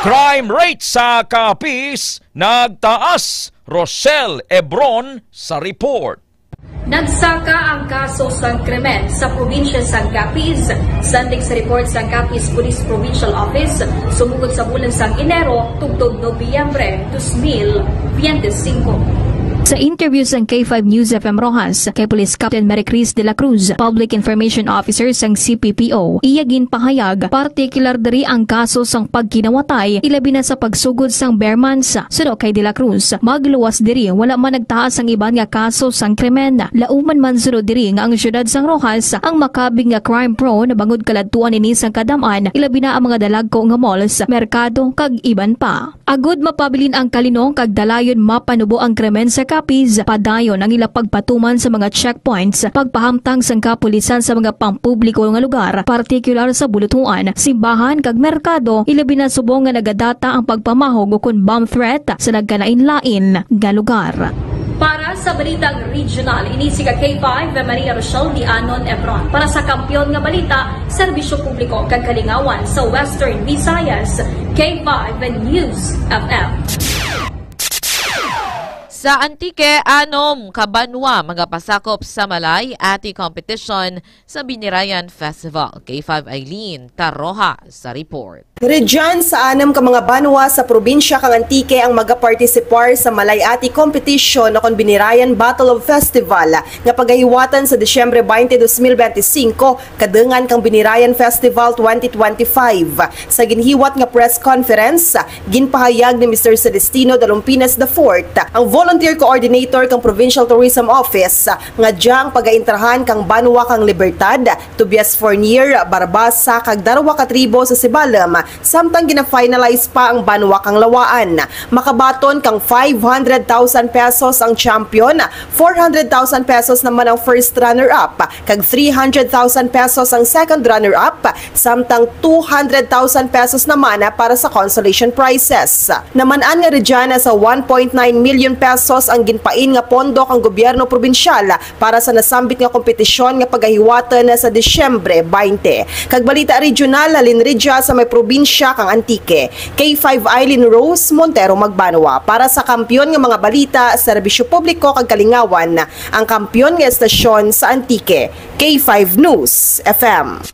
Crime rate sa Capiz nagtaas. Rochelle Ebron sa report. Nagsaka ang kaso sang krimen sa probinsya sang Capiz, sandig sa report sang Capiz Police Provincial Office, sumugod sa bulan sang Enero tubtob Nobyembre dos mil biyente singko. Sa interview sang K five News F M Roxas kay Police Captain Mary Chris de la Cruz, Public Information Officer sang C P P O, iya ginpahayag, partikular diri ang kaso sang pagkinawatay, ilabi na sa pagsugod sang bare months. Suno kay de la Cruz, magluwas diri wala man nagtaas ang iban nga kaso sang krimen. Lauman man suno diri nga ang siyudad sang Roxas ang makabig nga crime prone bangod kaladtuan ini sang kadam-an, ilabi na ang mga dalagko nga malls, merkado, kag iban pa. Agud mapabilin ang kalinong kag dalayon mapanubo ang krimen sa Capiz, padayon ang ila pagpatuman sa mga checkpoints, pagpahamtang sang kapulisan sa mga pampubliko nga lugar, partikular sa bulutuan, simbahan kag merkado, ilabi na subong nga nagadata ang pagpamahog ukon bomb threat sa nagkalain-lain nga lugar. Para sa balitang regional, ini si ka K five, Maria Rochelle Dianon Ebron. Para sa Kampiyon nga Balita, Serbisyo Publiko kag Kalingawan sa Western Visayas, K five News F M. Sa Antique, anom ka banwa magapasakop sa Malay Ati Competition sa Binirayan Festival. K five Eileen Taroja sa report. Region, sa anam ka mga banwa sa probinsya kang Antique ang magapartisipar sa Malay Ati Competition o kon Binirayan Battle of Festival nga pagahiwatan sa Disyembre twenty, dos mil bente singko, kadungan kang Binirayan Festival twenty twenty-five. Sa ginhiwat nga press conference, ginpahayag ni Mister Celestino Dalumpinas the fourth, ang volunteer coordinator kang Provincial Tourism Office, nga dyang pagaintrahan kang banwa kang Libertad, Tobias Fornier, Barbaza, kag darwa ka tribo sa Sibalom, samtang gina-finalize pa ang banwa kang Lawaan. Makabaton kang five hundred thousand pesos ang champion, four hundred thousand pesos naman ang first runner-up, kag three hundred thousand pesos ang second runner-up, samtang two hundred thousand pesos naman para sa consolation prizes. Naman-an nga region, sa one point nine million pesos ang ginpain nga pondo kang gobyerno probinsyal para sa nasambit nga kompetisyon nga pagahiwaton sa Disyembre twenty. Kag balita regional, halin rugya sa may probinsya kang Antique. K five Eileen Rose Montero Magbanwa para sa Kampiyon nga mga Balita, Serbisyo Publiko kag Kalingawan, ang kampiyon nga estasyon sa Antique. K five News F M.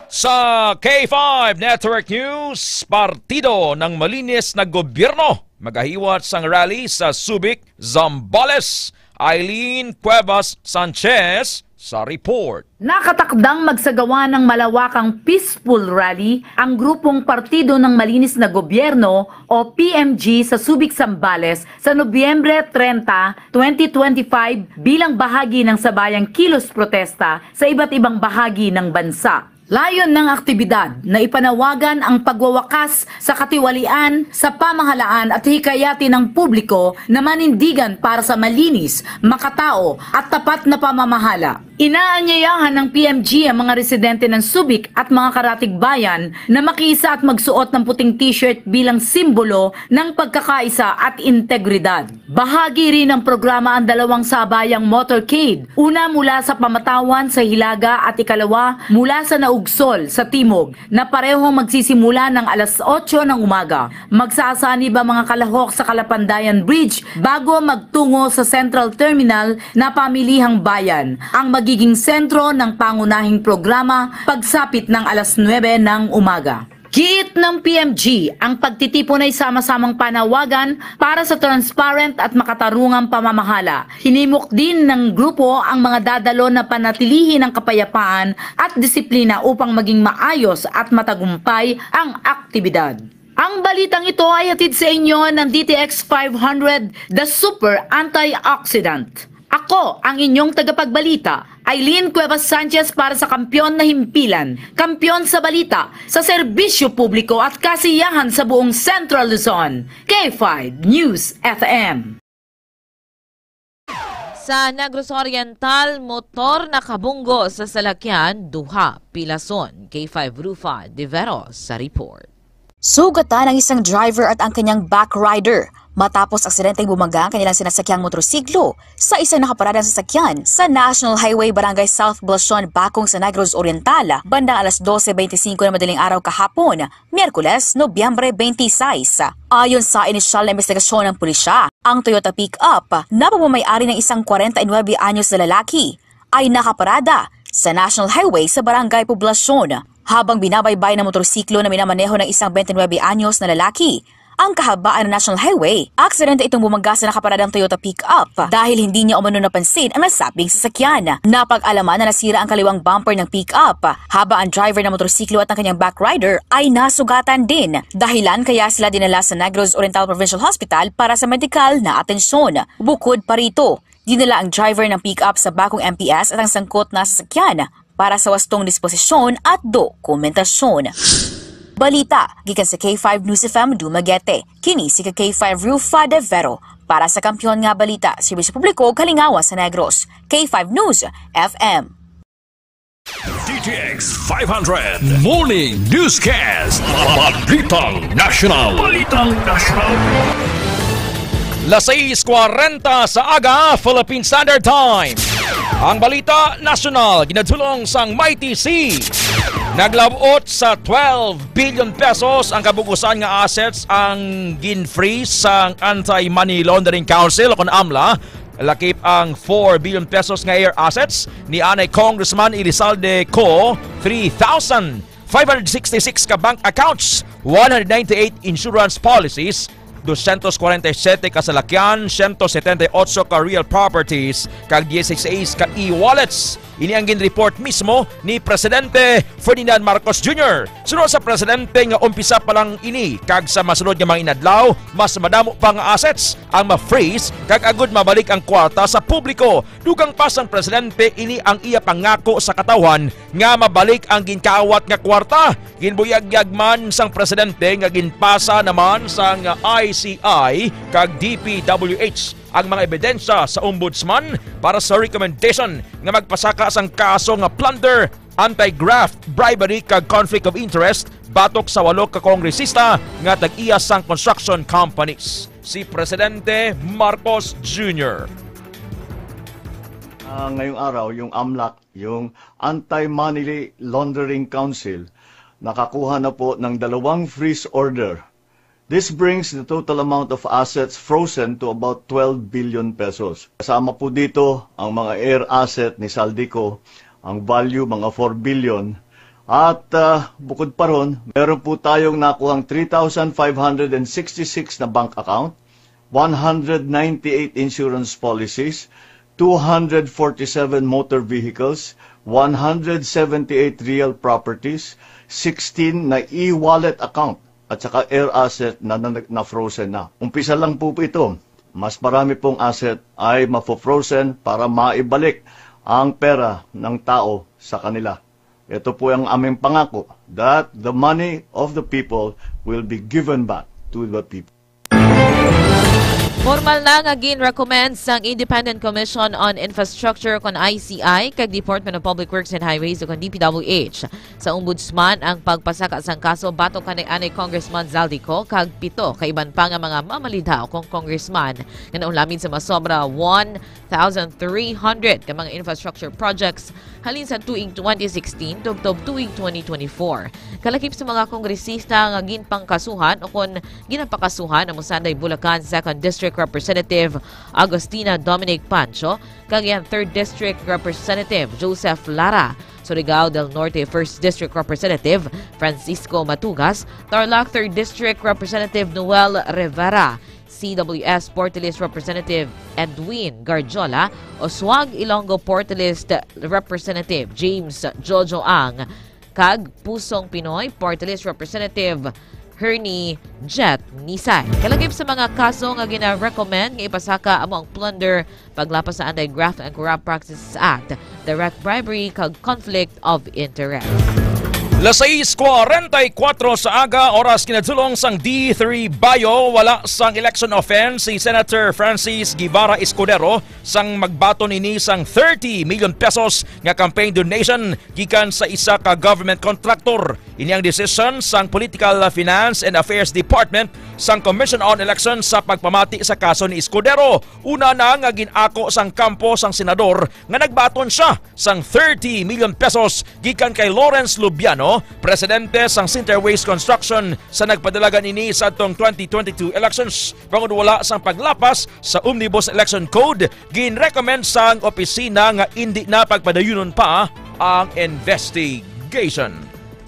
Sa K five Network News, Partido ng Malinis na Gobyerno magahiwat sang rally sa Subic, Zambales. Eileen Cuevas Sanchez sa report. Nakatakdang magsagawa ng malawakang peaceful rally ang grupong Partido ng Malinis na Gobyerno o P M G sa Subic, Zambales sa Nobyembre treinta, twenty twenty-five bilang bahagi ng sabayang kilos protesta sa iba't ibang bahagi ng bansa. Layon ng aktibidad na ipanawagan ang pagwawakas sa katiwalian sa pamahalaan at hikayatin ang publiko na manindigan para sa malinis, makatao at tapat na pamamahala. Inaanyayahan ng P M G ang mga residente ng Subic at mga karatigbayan na makiisa at magsuot ng puting t-shirt bilang simbolo ng pagkakaisa at integridad. Bahagi rin ng programa ang dalawang sabayang motorcade, una mula sa Pamatawan sa hilaga at ikalawa mula sa Naugsol sa timog, na parehong magsisimula ng alas otso ng umaga. Magsasanib ang mga kalahok sa Kalapandayan Bridge bago magtungo sa Central Terminal na Pamilihang Bayan, ang magiging sentro ng pangunahing programa pagsapit ng alas nuebe ng umaga. Giit ng P M G, ang pagtitipon ay sama-samang panawagan para sa transparent at makatarungang pamamahala. Hinimok din ng grupo ang mga dadalo na panatilihin ang kapayapaan at disiplina upang maging maayos at matagumpay ang aktibidad. Ang balitang ito ay hatid sa inyo ng D T X five hundred, the super antioxidant. Ako ang inyong tagapagbalita, Eileen Cuevas Sanchez, para sa Kampiyon na Himpilan, Kampiyon sa Balita, sa Serbisyo Publiko at Kasiyahan sa buong Central Luzon, K five News F M. Sa Negros Oriental, motor nakabunggo sa salakyan, duha pilason. K five Rufa Diveros sa report. Sugatan ang isang driver at ang kanyang back rider matapos aksidenteng bumaga ang kanilang sinasakyang motorsiklo sa isang nakaparadang sasakyan sa National Highway Barangay South Blacion, Bacong sa Negros Oriental, bandang alas dose bente singko na madaling araw kahapon, Miyerkules, Nobyembre twenty-six. Ayon sa inisyal na investigasyon ng pulisya, ang Toyota pickup na pagmamayari ng isang kwarenta y nuebe anyos na lalaki ay nakaparada sa National Highway sa Barangay Poblacion, habang binabaybay ng motorsiklo na minamaneho ng isang twenty-nine anyos na lalaki Ang kahabaan ng National Highway, aksidente itong bumangga sa nakaparadang Toyota pickup dahil hindi niya umano napansin ang nasabing sasakyan. Napag-alaman na nasira ang kaliwang bumper ng pickup, habang ang driver ng motorsiklo at ang kanyang back rider ay nasugatan din. Dahilan kaya sila dinala sa Negros Oriental Provincial Hospital para sa medikal na atensyon. Bukod pa rito, dinala ang driver ng pickup sa Bacong M P S at ang sangkot na sasakyan para sa wastong disposisyon at dokumentasyon. Balita gikan sa K five News F M Dumaguete. Kini si K five Rufa De Vero para sa Kampiyon nga Balita, Serbisyo Publiko, Kalingawan sa Negros. K five News F M. D T X five hundred Morning Newscast. Balitang National. Balitang National. Las sais kwarenta sa aga, Philippine Standard Time. Ang balita nasyonal ginadulong sang Mighty C. Naglab-ot sa twelve billion pesos ang kabug-usan nga assets ang gin-freeze sang Anti-Money Laundering Council o kon amla, lakip ang four billion pesos nga air assets ni anay Congressman Elizalde Co, three thousand five hundred sixty-six ka bank accounts, one hundred ninety-eight insurance policies, dosyentos kwarenta y siyete ka salakyan, siyento setenta y otso ka real properties, kag dieciséis ka e-wallets. Ini ang ginreport mismo ni Presidente Ferdinand Marcos Junior. Sunod sa presidente nga umpisa pa lang ini kag sa masunod nga mga inadlaw, mas madamo pa nga assets ang ma-freeze kag agud mabalik ang kwarta sa publiko. Dugang pa sang presidente, ini ang iya pangako sa katawhan nga mabalik ang ginkawat nga kwarta. Ginbuyagyag man sang presidente nga ginpasa naman sang I C I kag D P W H ang mga ebidensya sa ombudsman para sa recommendation nga magpasaka sang kaso nga plunder, anti-graft, bribery kag conflict of interest batok sa walo ka kongresista nga tag-iya sang construction companies, si Presidente Marcos Junior. Ah, ngayong araw, yung amlak, yung Anti-Money Laundering Council, nakakuha na po ng dalawang freeze order. This brings the total amount of assets frozen to about twelve billion pesos. Kasama po dito ang mga air asset ni Zaldy Co, ang value mga four billion. At ah, bukod pa ron, meron po tayong nakuhang three thousand five hundred and sixty-six na bank account, one hundred ninety-eight insurance policies, two hundred forty-seven motor vehicles, one hundred seventy-eight real properties, sixteen na e-wallet account, at saka air asset na, na, na frozen na. Umpisa lang po ito. Mas marami pong asset ay mafo-frozen para maibalik ang pera ng tao sa kanila. Ito po ang aming pangako, that the money of the people will be given back to the people. Formal na nga gin-recommend sang Independent Commission on Infrastructure kon I C I kag Department of Public Works and Highways o kon D P W H sa Ombudsman ang pagpasaka sang kaso batok kanay anay Congressman Zaldy Co kag pito ka iban pa nga mga mamalidhaw kon congressman nga naulamin sa masobra one thousand three hundred ka mga infrastructure projects halin sa tuig twenty sixteen tubtob tuig twenty twenty-four. Kalakip sa mga kongresista nga ginpangkasuhan o kon ginapakasuhan amo sanday Bulacan Second District Representative Agustina Dominic Pancho kag ang Third District Representative Joseph Lara, Surigao del Norte First District Representative Francisco Matugas, Tarlac Third District Representative Noel Rivera, C W S Portillo's Representative Edwin Garjola, Osuag Ilonggo Portillo's Representative James Jojo Ang, kag Pusong Pinoy Portillo's Representative Hernie Jet Nisay. Kalakip sa mga kaso nga gina-recommend nga ipasaka amo ang plunder, paglapas sa Anti-Graft and Corrupt Practices Act, direct bribery, kag conflict of interest. Las sais kwarenta y kuwatro sa aga, oras kinadulong sang D three Bayo, wala sang election offense si Senator Francis Guevara Escudero sang magbaton ini sang thirty million pesos nga campaign donation gikan sa isa ka government contractor. Ini ang desisyon sang Political Finance and Affairs Department sang Commission on Elections sa pagpamati sa kaso ni Escudero. Una na nga gin-ako sang kampo sang senador nga nagbaton sia sang thirty million pesos gikan kay Lawrence Lubiano, presidente sang Sinter Waste Construction, sa nagpadalagan ini sa atong twenty twenty-two elections. Bangod wala sang paglapas sa Omnibus Election Code, ginrecommend sang opisina nga indi na pagpadayunon pa ang investigation.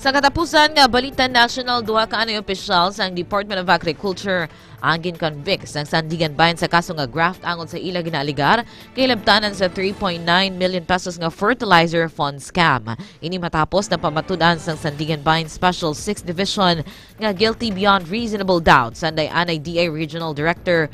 Sa katapusan nga balita national, duha ka anay opisyal sang Department of Agriculture ang ginconvict sang Sandiganbayan sa kaso nga graft angod sa ila ginaaligar kay labtanan sa three point nine million pesos nga fertilizer fund scam. Ini matapos na pamatud-an sang Sandiganbayan Special Sixth Division nga guilty beyond reasonable doubt sanday anay D A Regional Director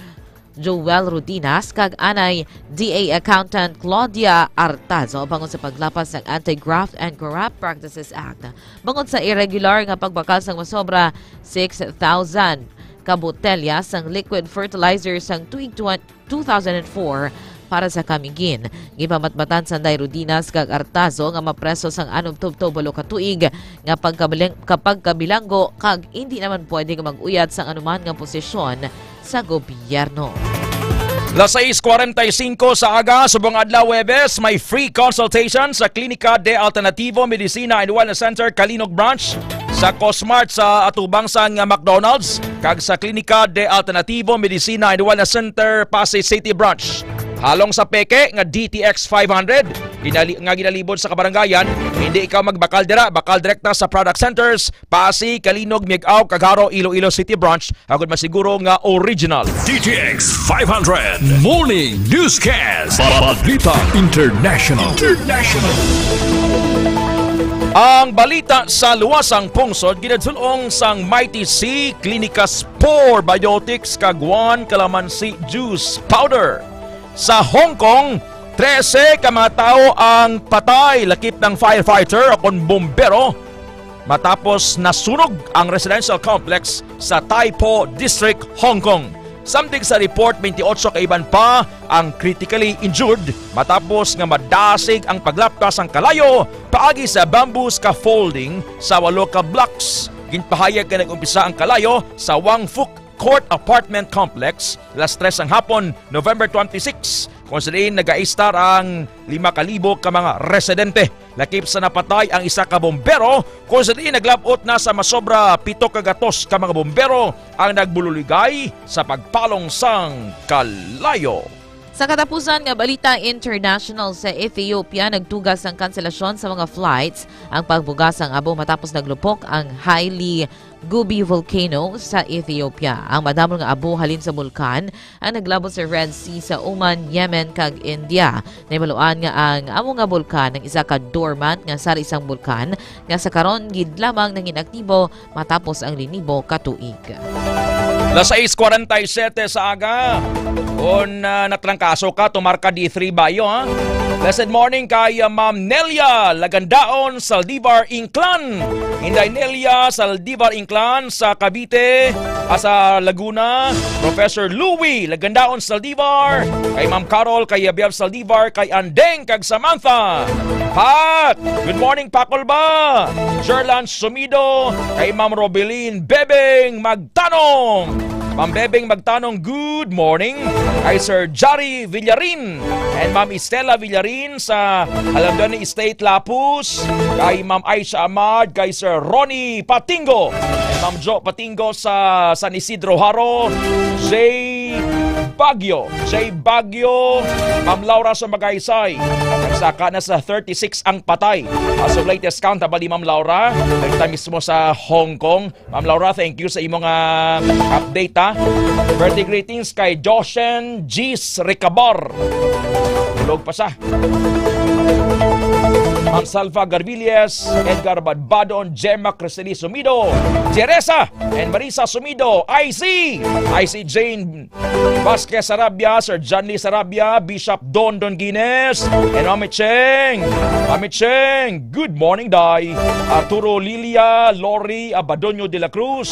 Joel Rodinas kag anay D A Accountant Claudia Artazo bangod sa paglapas sang Anti-Graft and Corrupt Practices Act. Bangod sa irregular nga pagbakal sang masobra six thousand ka botelya sang liquid fertilizer sang tuig twen-, two thousand and four para sa Camiguin, gipamatbatan sanday Rodinas kag Artazo nga mapreso sang anom tubtob walo ka tuig nga pagkabilang-, ka pagkabilanggo kag indi naman pwede nga mag-uyat sang anuman nga posisyon sa gobyerno. Las sais cuarenta y cinco sa aga, subong adlaw Huwebes, may free consultation sa Klinika de Alternativo Medicina and Wellness Center, Calinog Branch, sa Cosmart sa atubang sang McDonald's, kag sa Klinika de Alternativo Medicina and Wellness Center, Passi City Branch. Halong sa peke nga D T X five hundred, ginali-, nga ginalibot sa kabarangayan, hindi ikaw magbakal dira, bakal direkta sa product centers, Passi, Calinog, Miag-ao, kag Jaro, Iloilo City Branch, agod masiguro nga original. D T X five hundred Morning Newscast. Balita International. International. Ang balita sa luwasang pungsod ginadul-ong sang Mighty C, Klinika Spore Biotics, kag One Calamansi Juice Powder. Sa Hong Kong, trese ka mga tawo ang patay lakip ng firefighter o kon bombero matapos nasunog ang residential complex sa Tai Po District, Hong Kong. Samtang sa report, twenty-eight ka iban pa ang critically injured matapos nga madasig ang paglapta sang kalayo paagi sa bamboo scaffolding sa walo ka blocks. Ginpahayag nga nag-umpisa ang kalayo sa Wang Fuk Court Apartment Complex, las tres sang hapon, November twenty-six, kung sa diin nagaistar ang lima ka libo ka mga residente. Lakip sa napatay ang isa ka bombero, kung sa diin naglab-ot na sa masobra pito ka gatos ka mga bombero ang nagbululigay sa pagpalong sang kalayo. Sa katapusan nga balita international, sa Ethiopia, nagtuga sang kanselasyon sa mga flights ang pagbuga sang abo matapos naglupok ang Haile Gubi Volcano sa Ethiopia. Ang madamol nga abo halin sa bulkan ang naglabot sa Red Sea sa Oman, Yemen, kag India. Nahibaluan nga ang amo nga bulkan ang isa ka dormant nga sari sang bulkan nga sa karon gid lamang nangin aktibo matapos ang linibo ka tuig. Las sais cuarenta y siete sa aga. Kung, ah, natrangkaso ka, tumar ka D three Bayo, ha? Blessed morning kay, ah, Ma'am Nelia Lagandaon Saldivar Inclan. Inday Nelia Saldivar Inclan sa Cavite, ah, sa Laguna. Professor Louie Lagandaon Saldivar, kay Ma'am Carol, kay Abiab Saldivar, kay Andeng, kag Samantha. Pat, good morning, Pakolba. Sherlan Sumido, kay Ma'am Robelin Bebeng Magtanong. Ma'am Bebeng Magtanong, good morning. Kay Sir Jari Villarin and Ma'am Estela Villarin sa Alamdani State, Lapus. Kay Ma'am Aisha Ahmad, kay Sir Ronnie Patingo, kay Ma'am Jo Patingo sa San Isidro, Jaro. J Bagyo, J Bagyo, Ma'am Laura sa Magaysay. Nagsaka na sa thirty-six ang patay. As of latest count, bali, Ma'am Laura, dito mismo sa Hong Kong. Ma'am Laura, thank you sa imong, ah, update, ha. Birthday greetings kay Joshen Gis Recabar. Tulog pa siya. Ma'am Salva Garbilias, Edgar Badbadon, Gemma Crisely Sumido, Teresa and Marisa Sumido, I C, I C Jane Vasquez Sarabia, Sir John Lee Sarabia, Bishop Don Don Guinness, and Mami Cheng. Mami Cheng, good morning, Day. Arturo Lilia, Lori Abadonio de la Cruz,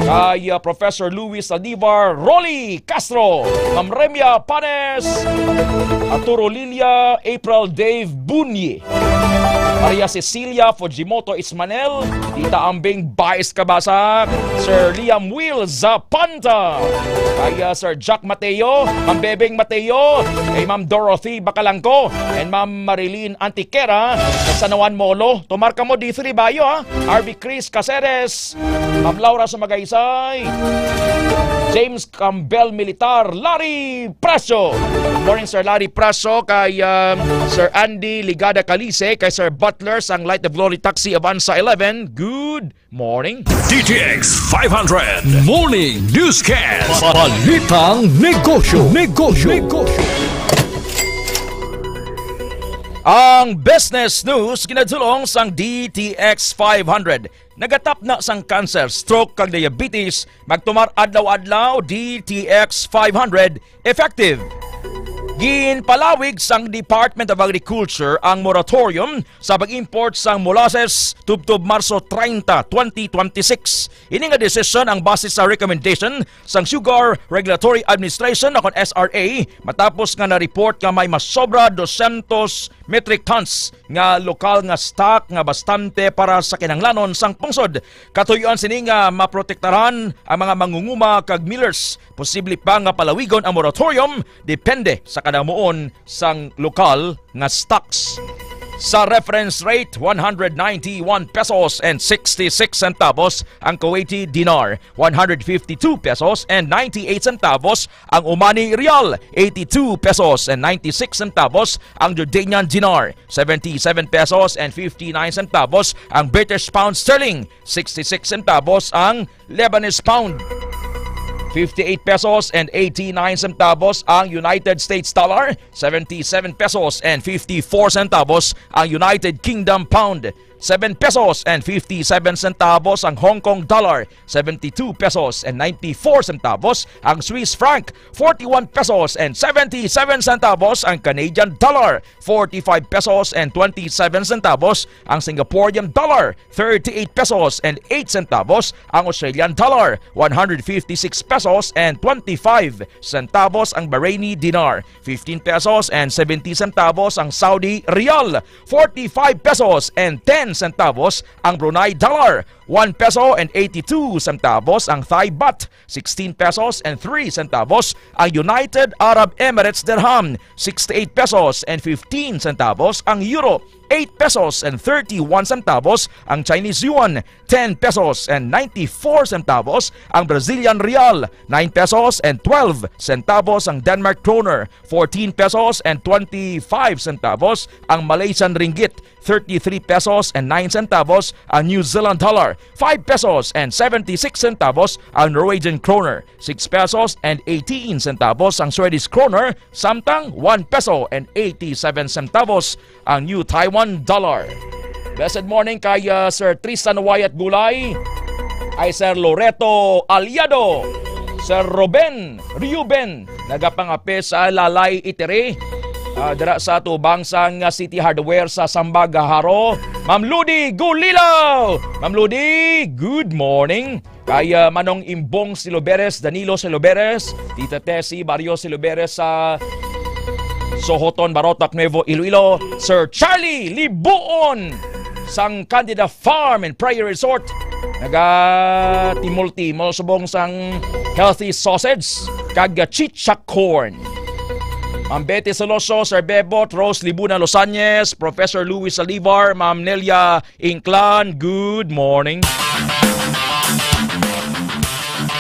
kay, uh, Professor Luis Saldivar, Rolly Castro, Ma'am Remia Panes, Arturo Lilia, April Dave Bunye, Maria Cecilia Fujimoto Ismanel, Tita Ambing Baez Kabasa, Sir Liam Will Zapanta, kay, uh, Sir Jack Mateo, Ma'am Bebeng Mateo, kay Ma'am Dorothy Bacalangco, and Ma'am Marilyn Antiquera, sa San Juan Molo. Tumar kamo D three Bayo, ha? R B Chris Caceres, Ma'am Laura sa Magaysay, James Campbell Militar, Larry Preso. Good morning, Sir Larry Preso, kay, um, Sir Andy Ligada Calise, kay Sir Patler sang Light of Glory Taxi Avanza eleven. Good morning. D T X five hundred Morning Newscast. Balitang negosyo, negosyo, negosyo. Ang business news ginadulong sang D T X five hundred. Nagatapna sang cancer, stroke, kag diabetes, magtumar adlaw-adlaw, D T X five hundred effective. Ginpalawig sang Department of Agriculture ang moratorium sa pag-import sang molasses tubtob Marso treinta, twenty twenty-six. Ini nga desisyon ang base sa recommendation sang Sugar Regulatory Administration, o kon S R A, matapos nga na-report nga may masobra dosyentos metric tons nga lokal nga stock nga bastante para sa kinahanglanon sang pungsod. Katuyoan sini nga maprotektaran ang mga mangunguma kag millers. Posible pa nga palawigon ang moratorium depende sa kadamuon sang lokal nga stocks. Sa reference rate, one hundred ninety-one pesos and sixty-six centavos ang Kuwaiti dinar, one hundred fifty-two pesos and ninety-eight centavos ang Omani rial, eighty-two pesos and ninety-six centavos ang Jordanian dinar, seventy-seven pesos and fifty-nine centavos ang British pound sterling, sixty-six centavos ang Lebanese pound, fifty-eight pesos and eighty-nine centavos ang United States dollar, seventy-seven pesos and fifty-four centavos ang United Kingdom pound, seven pesos and fifty-seven centavos ang Hong Kong dollar, seventy-two pesos and ninety-four centavos ang Swiss franc, forty-one pesos and seventy-seven centavos ang Canadian dollar, forty-five pesos and twenty-seven centavos ang Singaporean dollar, thirty-eight pesos and eight centavos ang Australian dollar, one hundred fifty-six pesos and twenty-five centavos ang Bahraini dinar, fifteen pesos and seventy centavos ang Saudi rial, forty-five pesos and ten centavos ang Brunei dollar, one peso and eighty-two centavos ang Thai baht, sixteen pesos and three centavos ang United Arab Emirates dirham, sixty-eight pesos and fifteen centavos ang euro, eight pesos and thirty-one centavos ang Chinese yuan, ten pesos and ninety-four centavos ang Brazilian real, nine pesos and twelve centavos ang Denmark kroner, fourteen pesos and twenty-five centavos ang Malaysian ringgit, thirty-three pesos and nine centavos ang New Zealand dollar, five pesos and seventy-six centavos ang Norwegian kroner, six pesos and eighteen centavos ang Swedish kroner, samtang one peso and eighty-seven centavos ang New Taiwan dollar. Blessed morning kay, uh, Sir Tristan Wyatt Gulay, kay Sir Loreto Aliado, Sir Ruben, Reuben, nagapangape sa Lalay Itiri, ah, dira sa tubang sang City Hardware sa Sambag, Jaro. Ma'am Ludi Gulilo! Ma'am Ludi, good morning. Kay, ah, Manong Imbong Siloberes, Danilo Siloberes, Tita Tessie Barrio Siloberes sa Sohoton, Barotac, Nuevo Iloilo, Sir Charlie Libuon sang Candida Farm and Prairie Resort, nagatimol-timol subong sang healthy sausage kag chicha corn. Ma'am Betty Soloso, Sir Bebot, Rose Libuna Losañez, Professor Louis Salivar, Ma'am Nelia Inclan, good morning.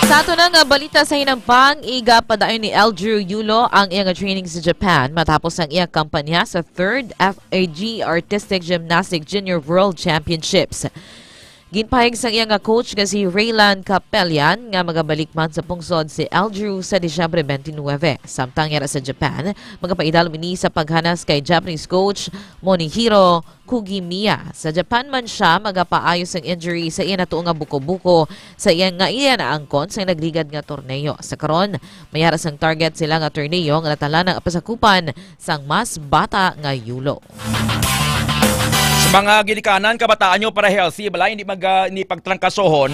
Sa ato na nga balita sa hinampang, igapadayon ni Eldrew Yulo ang iya nga training sa Japan matapos ang iya kampanya sa third F A G Artistic Gymnastic Junior World Championships. Ginpahayag sang iya nga coach nga si Raylan Capellan nga magabalik man sa pungsod si Eldrew sa Disyembre twenty-nine. Samtang yara sa Japan, magapaidalom ini sa paghanas kay Japanese coach Monihiro Kugimiya. Sa Japan man sia magapaayo sang injury sa iya natuo nga buko-buko sa iya nga iya naangkon sa nagligad nga torneo. Sa karon, may ara sang target sila nga torneo nga natalanang pasakupan sang mas bata nga yulo. Sa mga ginikanan, kabataan nyo para healthy, balay, hindi mag, ah, hindi pagtrangkasohon.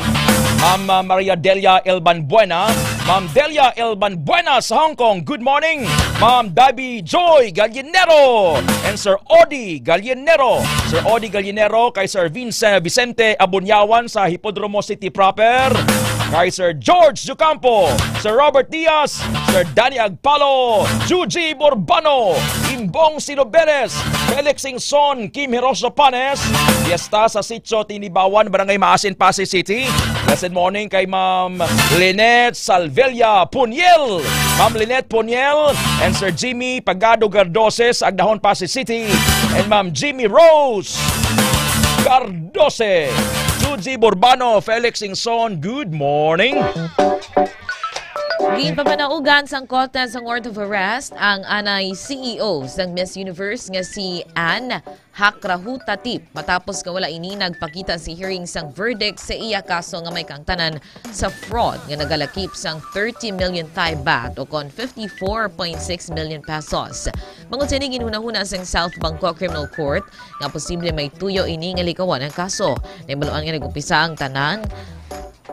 Ma'am, ah, Maria Delia Elban Buena, Ma'am Delia Elban Buena sa Hong Kong, good morning. Ma'am Debbie Joy Gallinero and Sir Odi Gallinero. Sir Odi Gallinero kay Sir Vince Vicente Abunyawan sa Hipodromo City Proper. kay Sir George Jucampo, Sir Robert Diaz, Sir Danny Agpalo, Juji Borbano, Imbong Silobeles, Felix Singson, Kim Hiroso Panes, fiesta sa Sitio Tinibawan, Barangay Maasin, Passi City. Blessed morning kay Ma'am Lynette Salvelia Puniel, Ma'am Lynette Puniel, and Sir Jimmy Pagado Gardoses, Agdahon, Passi City, and Ma'am Jimmy Rose Gardose. Juji Borbano, Felix Singson, good morning. Ginpapanaugan sang contents sang warrant of arrest ang anay C E O sang Miss Universe nga si Anne Hakrahutatip matapos nga wala ini nagpakita sa hearing sang verdict sa iya kaso nga may kaangtanan sa fraud nga nagalakip sang thirty million Thai baht o kon fifty-four point six million pesos. Bangod sini, ginhunahuna sang South Bangkok Criminal Court nga posible may tuyo ini nga likawan ang kaso. Nahibaluan nga nag-umpisa ang tanan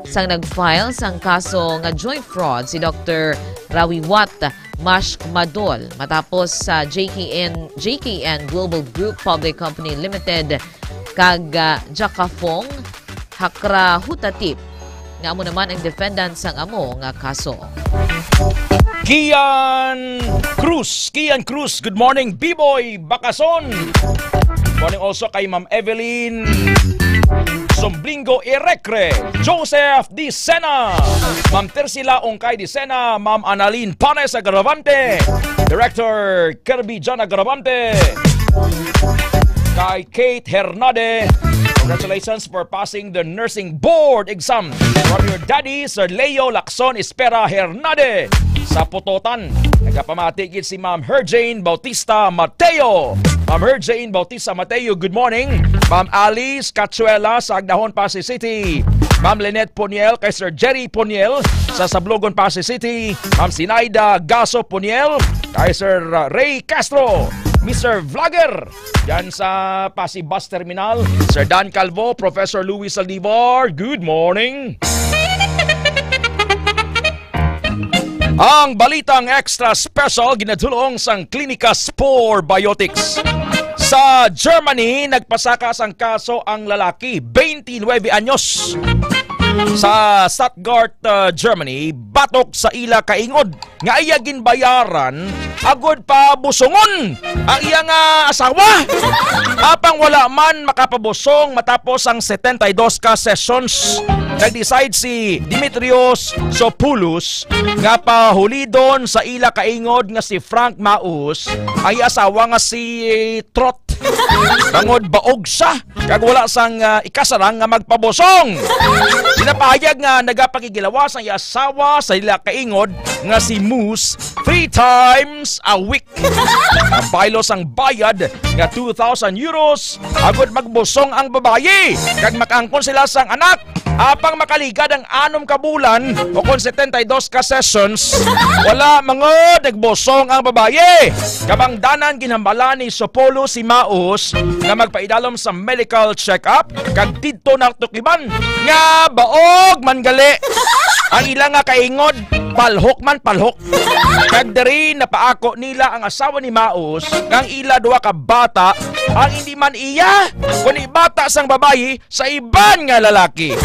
sang nag-file sang kaso nga joint fraud si Doktor Rawiwat Mashmadol matapos sa J K N, J K N Global Group Public Company Limited kag, ah, Jakafong Hakrahutatip nga amo naman ang defendant sang amo nga kaso. Kian Cruz, Kian Cruz, good morning, B-Boy Bakason. Morning also kay Ma'am Evelyn Somblingo Erecre, Joseph Dicena, Ma'am Tersila Ongkay Dicena, Ma'am Annalyn Panes Agravante, Director Kirby John Agravante, kay Kate Hernade. Congratulations for passing the nursing board exam from your daddy, Sir Leo Lacson Espera Hernade sa Pototan. Nagapamati gid si Ma'am Herjane Bautista Mateo. Ma'am Herjane Bautista Mateo, good morning. Ma'am Alice Cachuela sa Agdahon, Passi City. Ma'am Lynette Poniel kay Sir Jerry Poniel sa Sablogon, Passi City. Ma'am Sinaida Gaso Poniel kay Sir, uh, Ray Castro. Mister Vlogger, yan sa Passi Bus Terminal. Sir Dan Calvo, Professor Louis Saldivar, good morning. Ang balitang extra special ginadulong sang Klinika Spor Biotics. Sa Germany, nagpasaka sang kaso ang lalaki, twenty-nine anyos, sa Stuttgart, uh, Germany, batok sa ila kaingod nga iya ginbayaran agod pa busongon ang iya nga asawa. Apang wala man makapabusong matapos ang setenta y dos ka sessions, nag-decide si Dimitrios Sopoulos nga pahulidon sa ila kaingod nga si Frank Maus ang iya asawa nga si Trot. Bangod baog siya kag wala sang, ah, ikasarang nga magpabusong. Ginapahayag nga nagapakigilawas ang iya asawa sa ila kaingod nga si Moose three times a week. Ang baylo sang bayad nga two thousand euros agud magbusong ang babayi kag makaangkon sila sang anak. Apang makaligad ang anom ka bulan o kon setenta y dos ka sessions, wala mangod nagbusong ang babayi. Kabangdanan ginhambala ni Sopolo si Maus nga magpaidalom sa medical check-up kag didto natukiban nga baog man gali ang ila nga kaingod, palhok man palhok. Kag diri napaako nila ang asawa ni Maus nga ang ila duha ka bata ang hindi man iya, kundi bata sang babayi sa iban nga lalaki.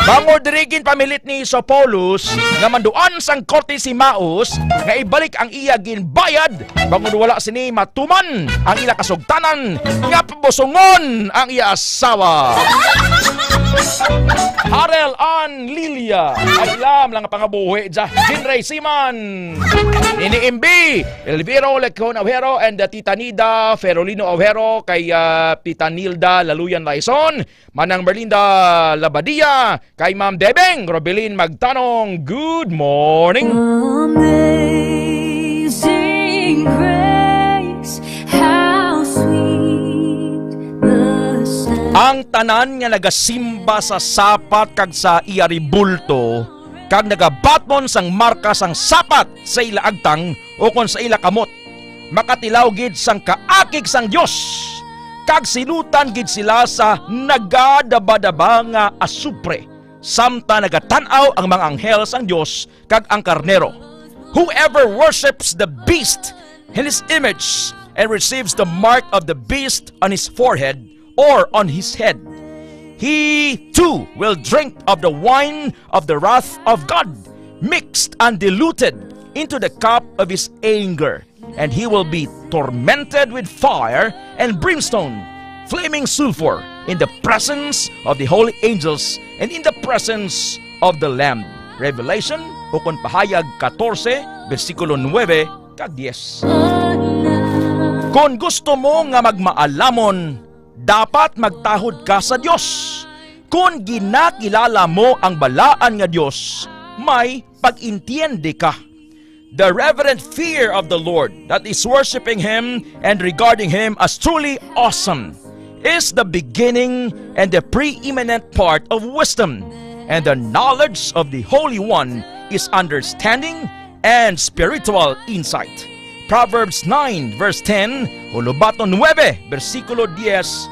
Bangod diri ginpamilit ni Sopolus nga manduan sang korte si Maus nga ibalik ang iya ginbayad, bangod wala sini matuman ang ila kasugtanan nga pabusongon ang iya asawa. Harel Ann Lilia, ay lam lang pangabuhi dya. Jean Ray Siman, Nini Imbi, Elviro Lecon Aujero, and, uh, Tita Nida Ferolino Aujero, kay, uh, Tita Nilda Laluyan Laison, Manang Merlinda Labadia, kay Ma'am Debeng Robelin Magtanong. Good morning. Amazing grace, how sweet the sound. Ang tanan nga nagasimba sa sapat kag sa iya rebulto, kag nagabaton sang marka sang sapat sa ila agtang ukon sa ila kamot, makatilaw gid sang kaakig sang Dios, kag silutan gid sila sa nagadabadaba nga asupre, samtang nagatan-aw ang mga anghel sang Dios kag ang karnero. Whoever worships the beast in his image and receives the mark of the beast on his forehead or on his head, He too will drink of the wine of the wrath of God, mixed and diluted into the cup of his anger, and he will be tormented with fire and brimstone, flaming sulfur, in the presence of the holy angels and in the presence of the Lamb. Revelation, ukon Pahayag katorse, bersikulo nuebe kag diyes. Kon gusto mo nga magmaalamon, dapat magtahod ka sa Dios. Kon ginakilala mo ang balaan nga Dios, may pag-intiende ka. The reverent fear of the Lord that is worshiping Him and regarding Him as truly awesome is the beginning and the preeminent part of wisdom, and the knowledge of the Holy One is understanding and spiritual insight. Proverbs nine verse ten, Hulubaton nuebe, bersikulo diyes.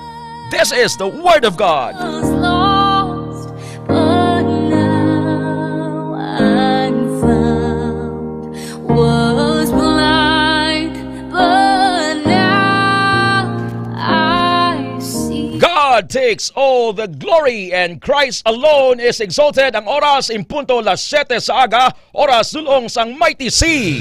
This is the Word of God. Was lost, but now I'm found. Was blind, but now I see. God takes all the glory and Christ alone is exalted. Ang oras in punto las siete sa aga, oras dulong sang Mighty C.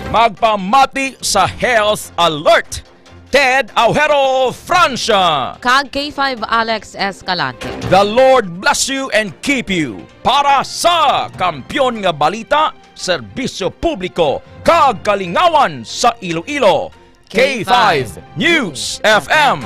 Magpamati sa Health Alert, Ted Aujero, Francia. Kag K five Alex Escalante. The Lord bless you and keep you. Para sa Kampiyon nga Balita, Serbisyo Publiko, kag Kalingawan sa Iloilo, K five News F M.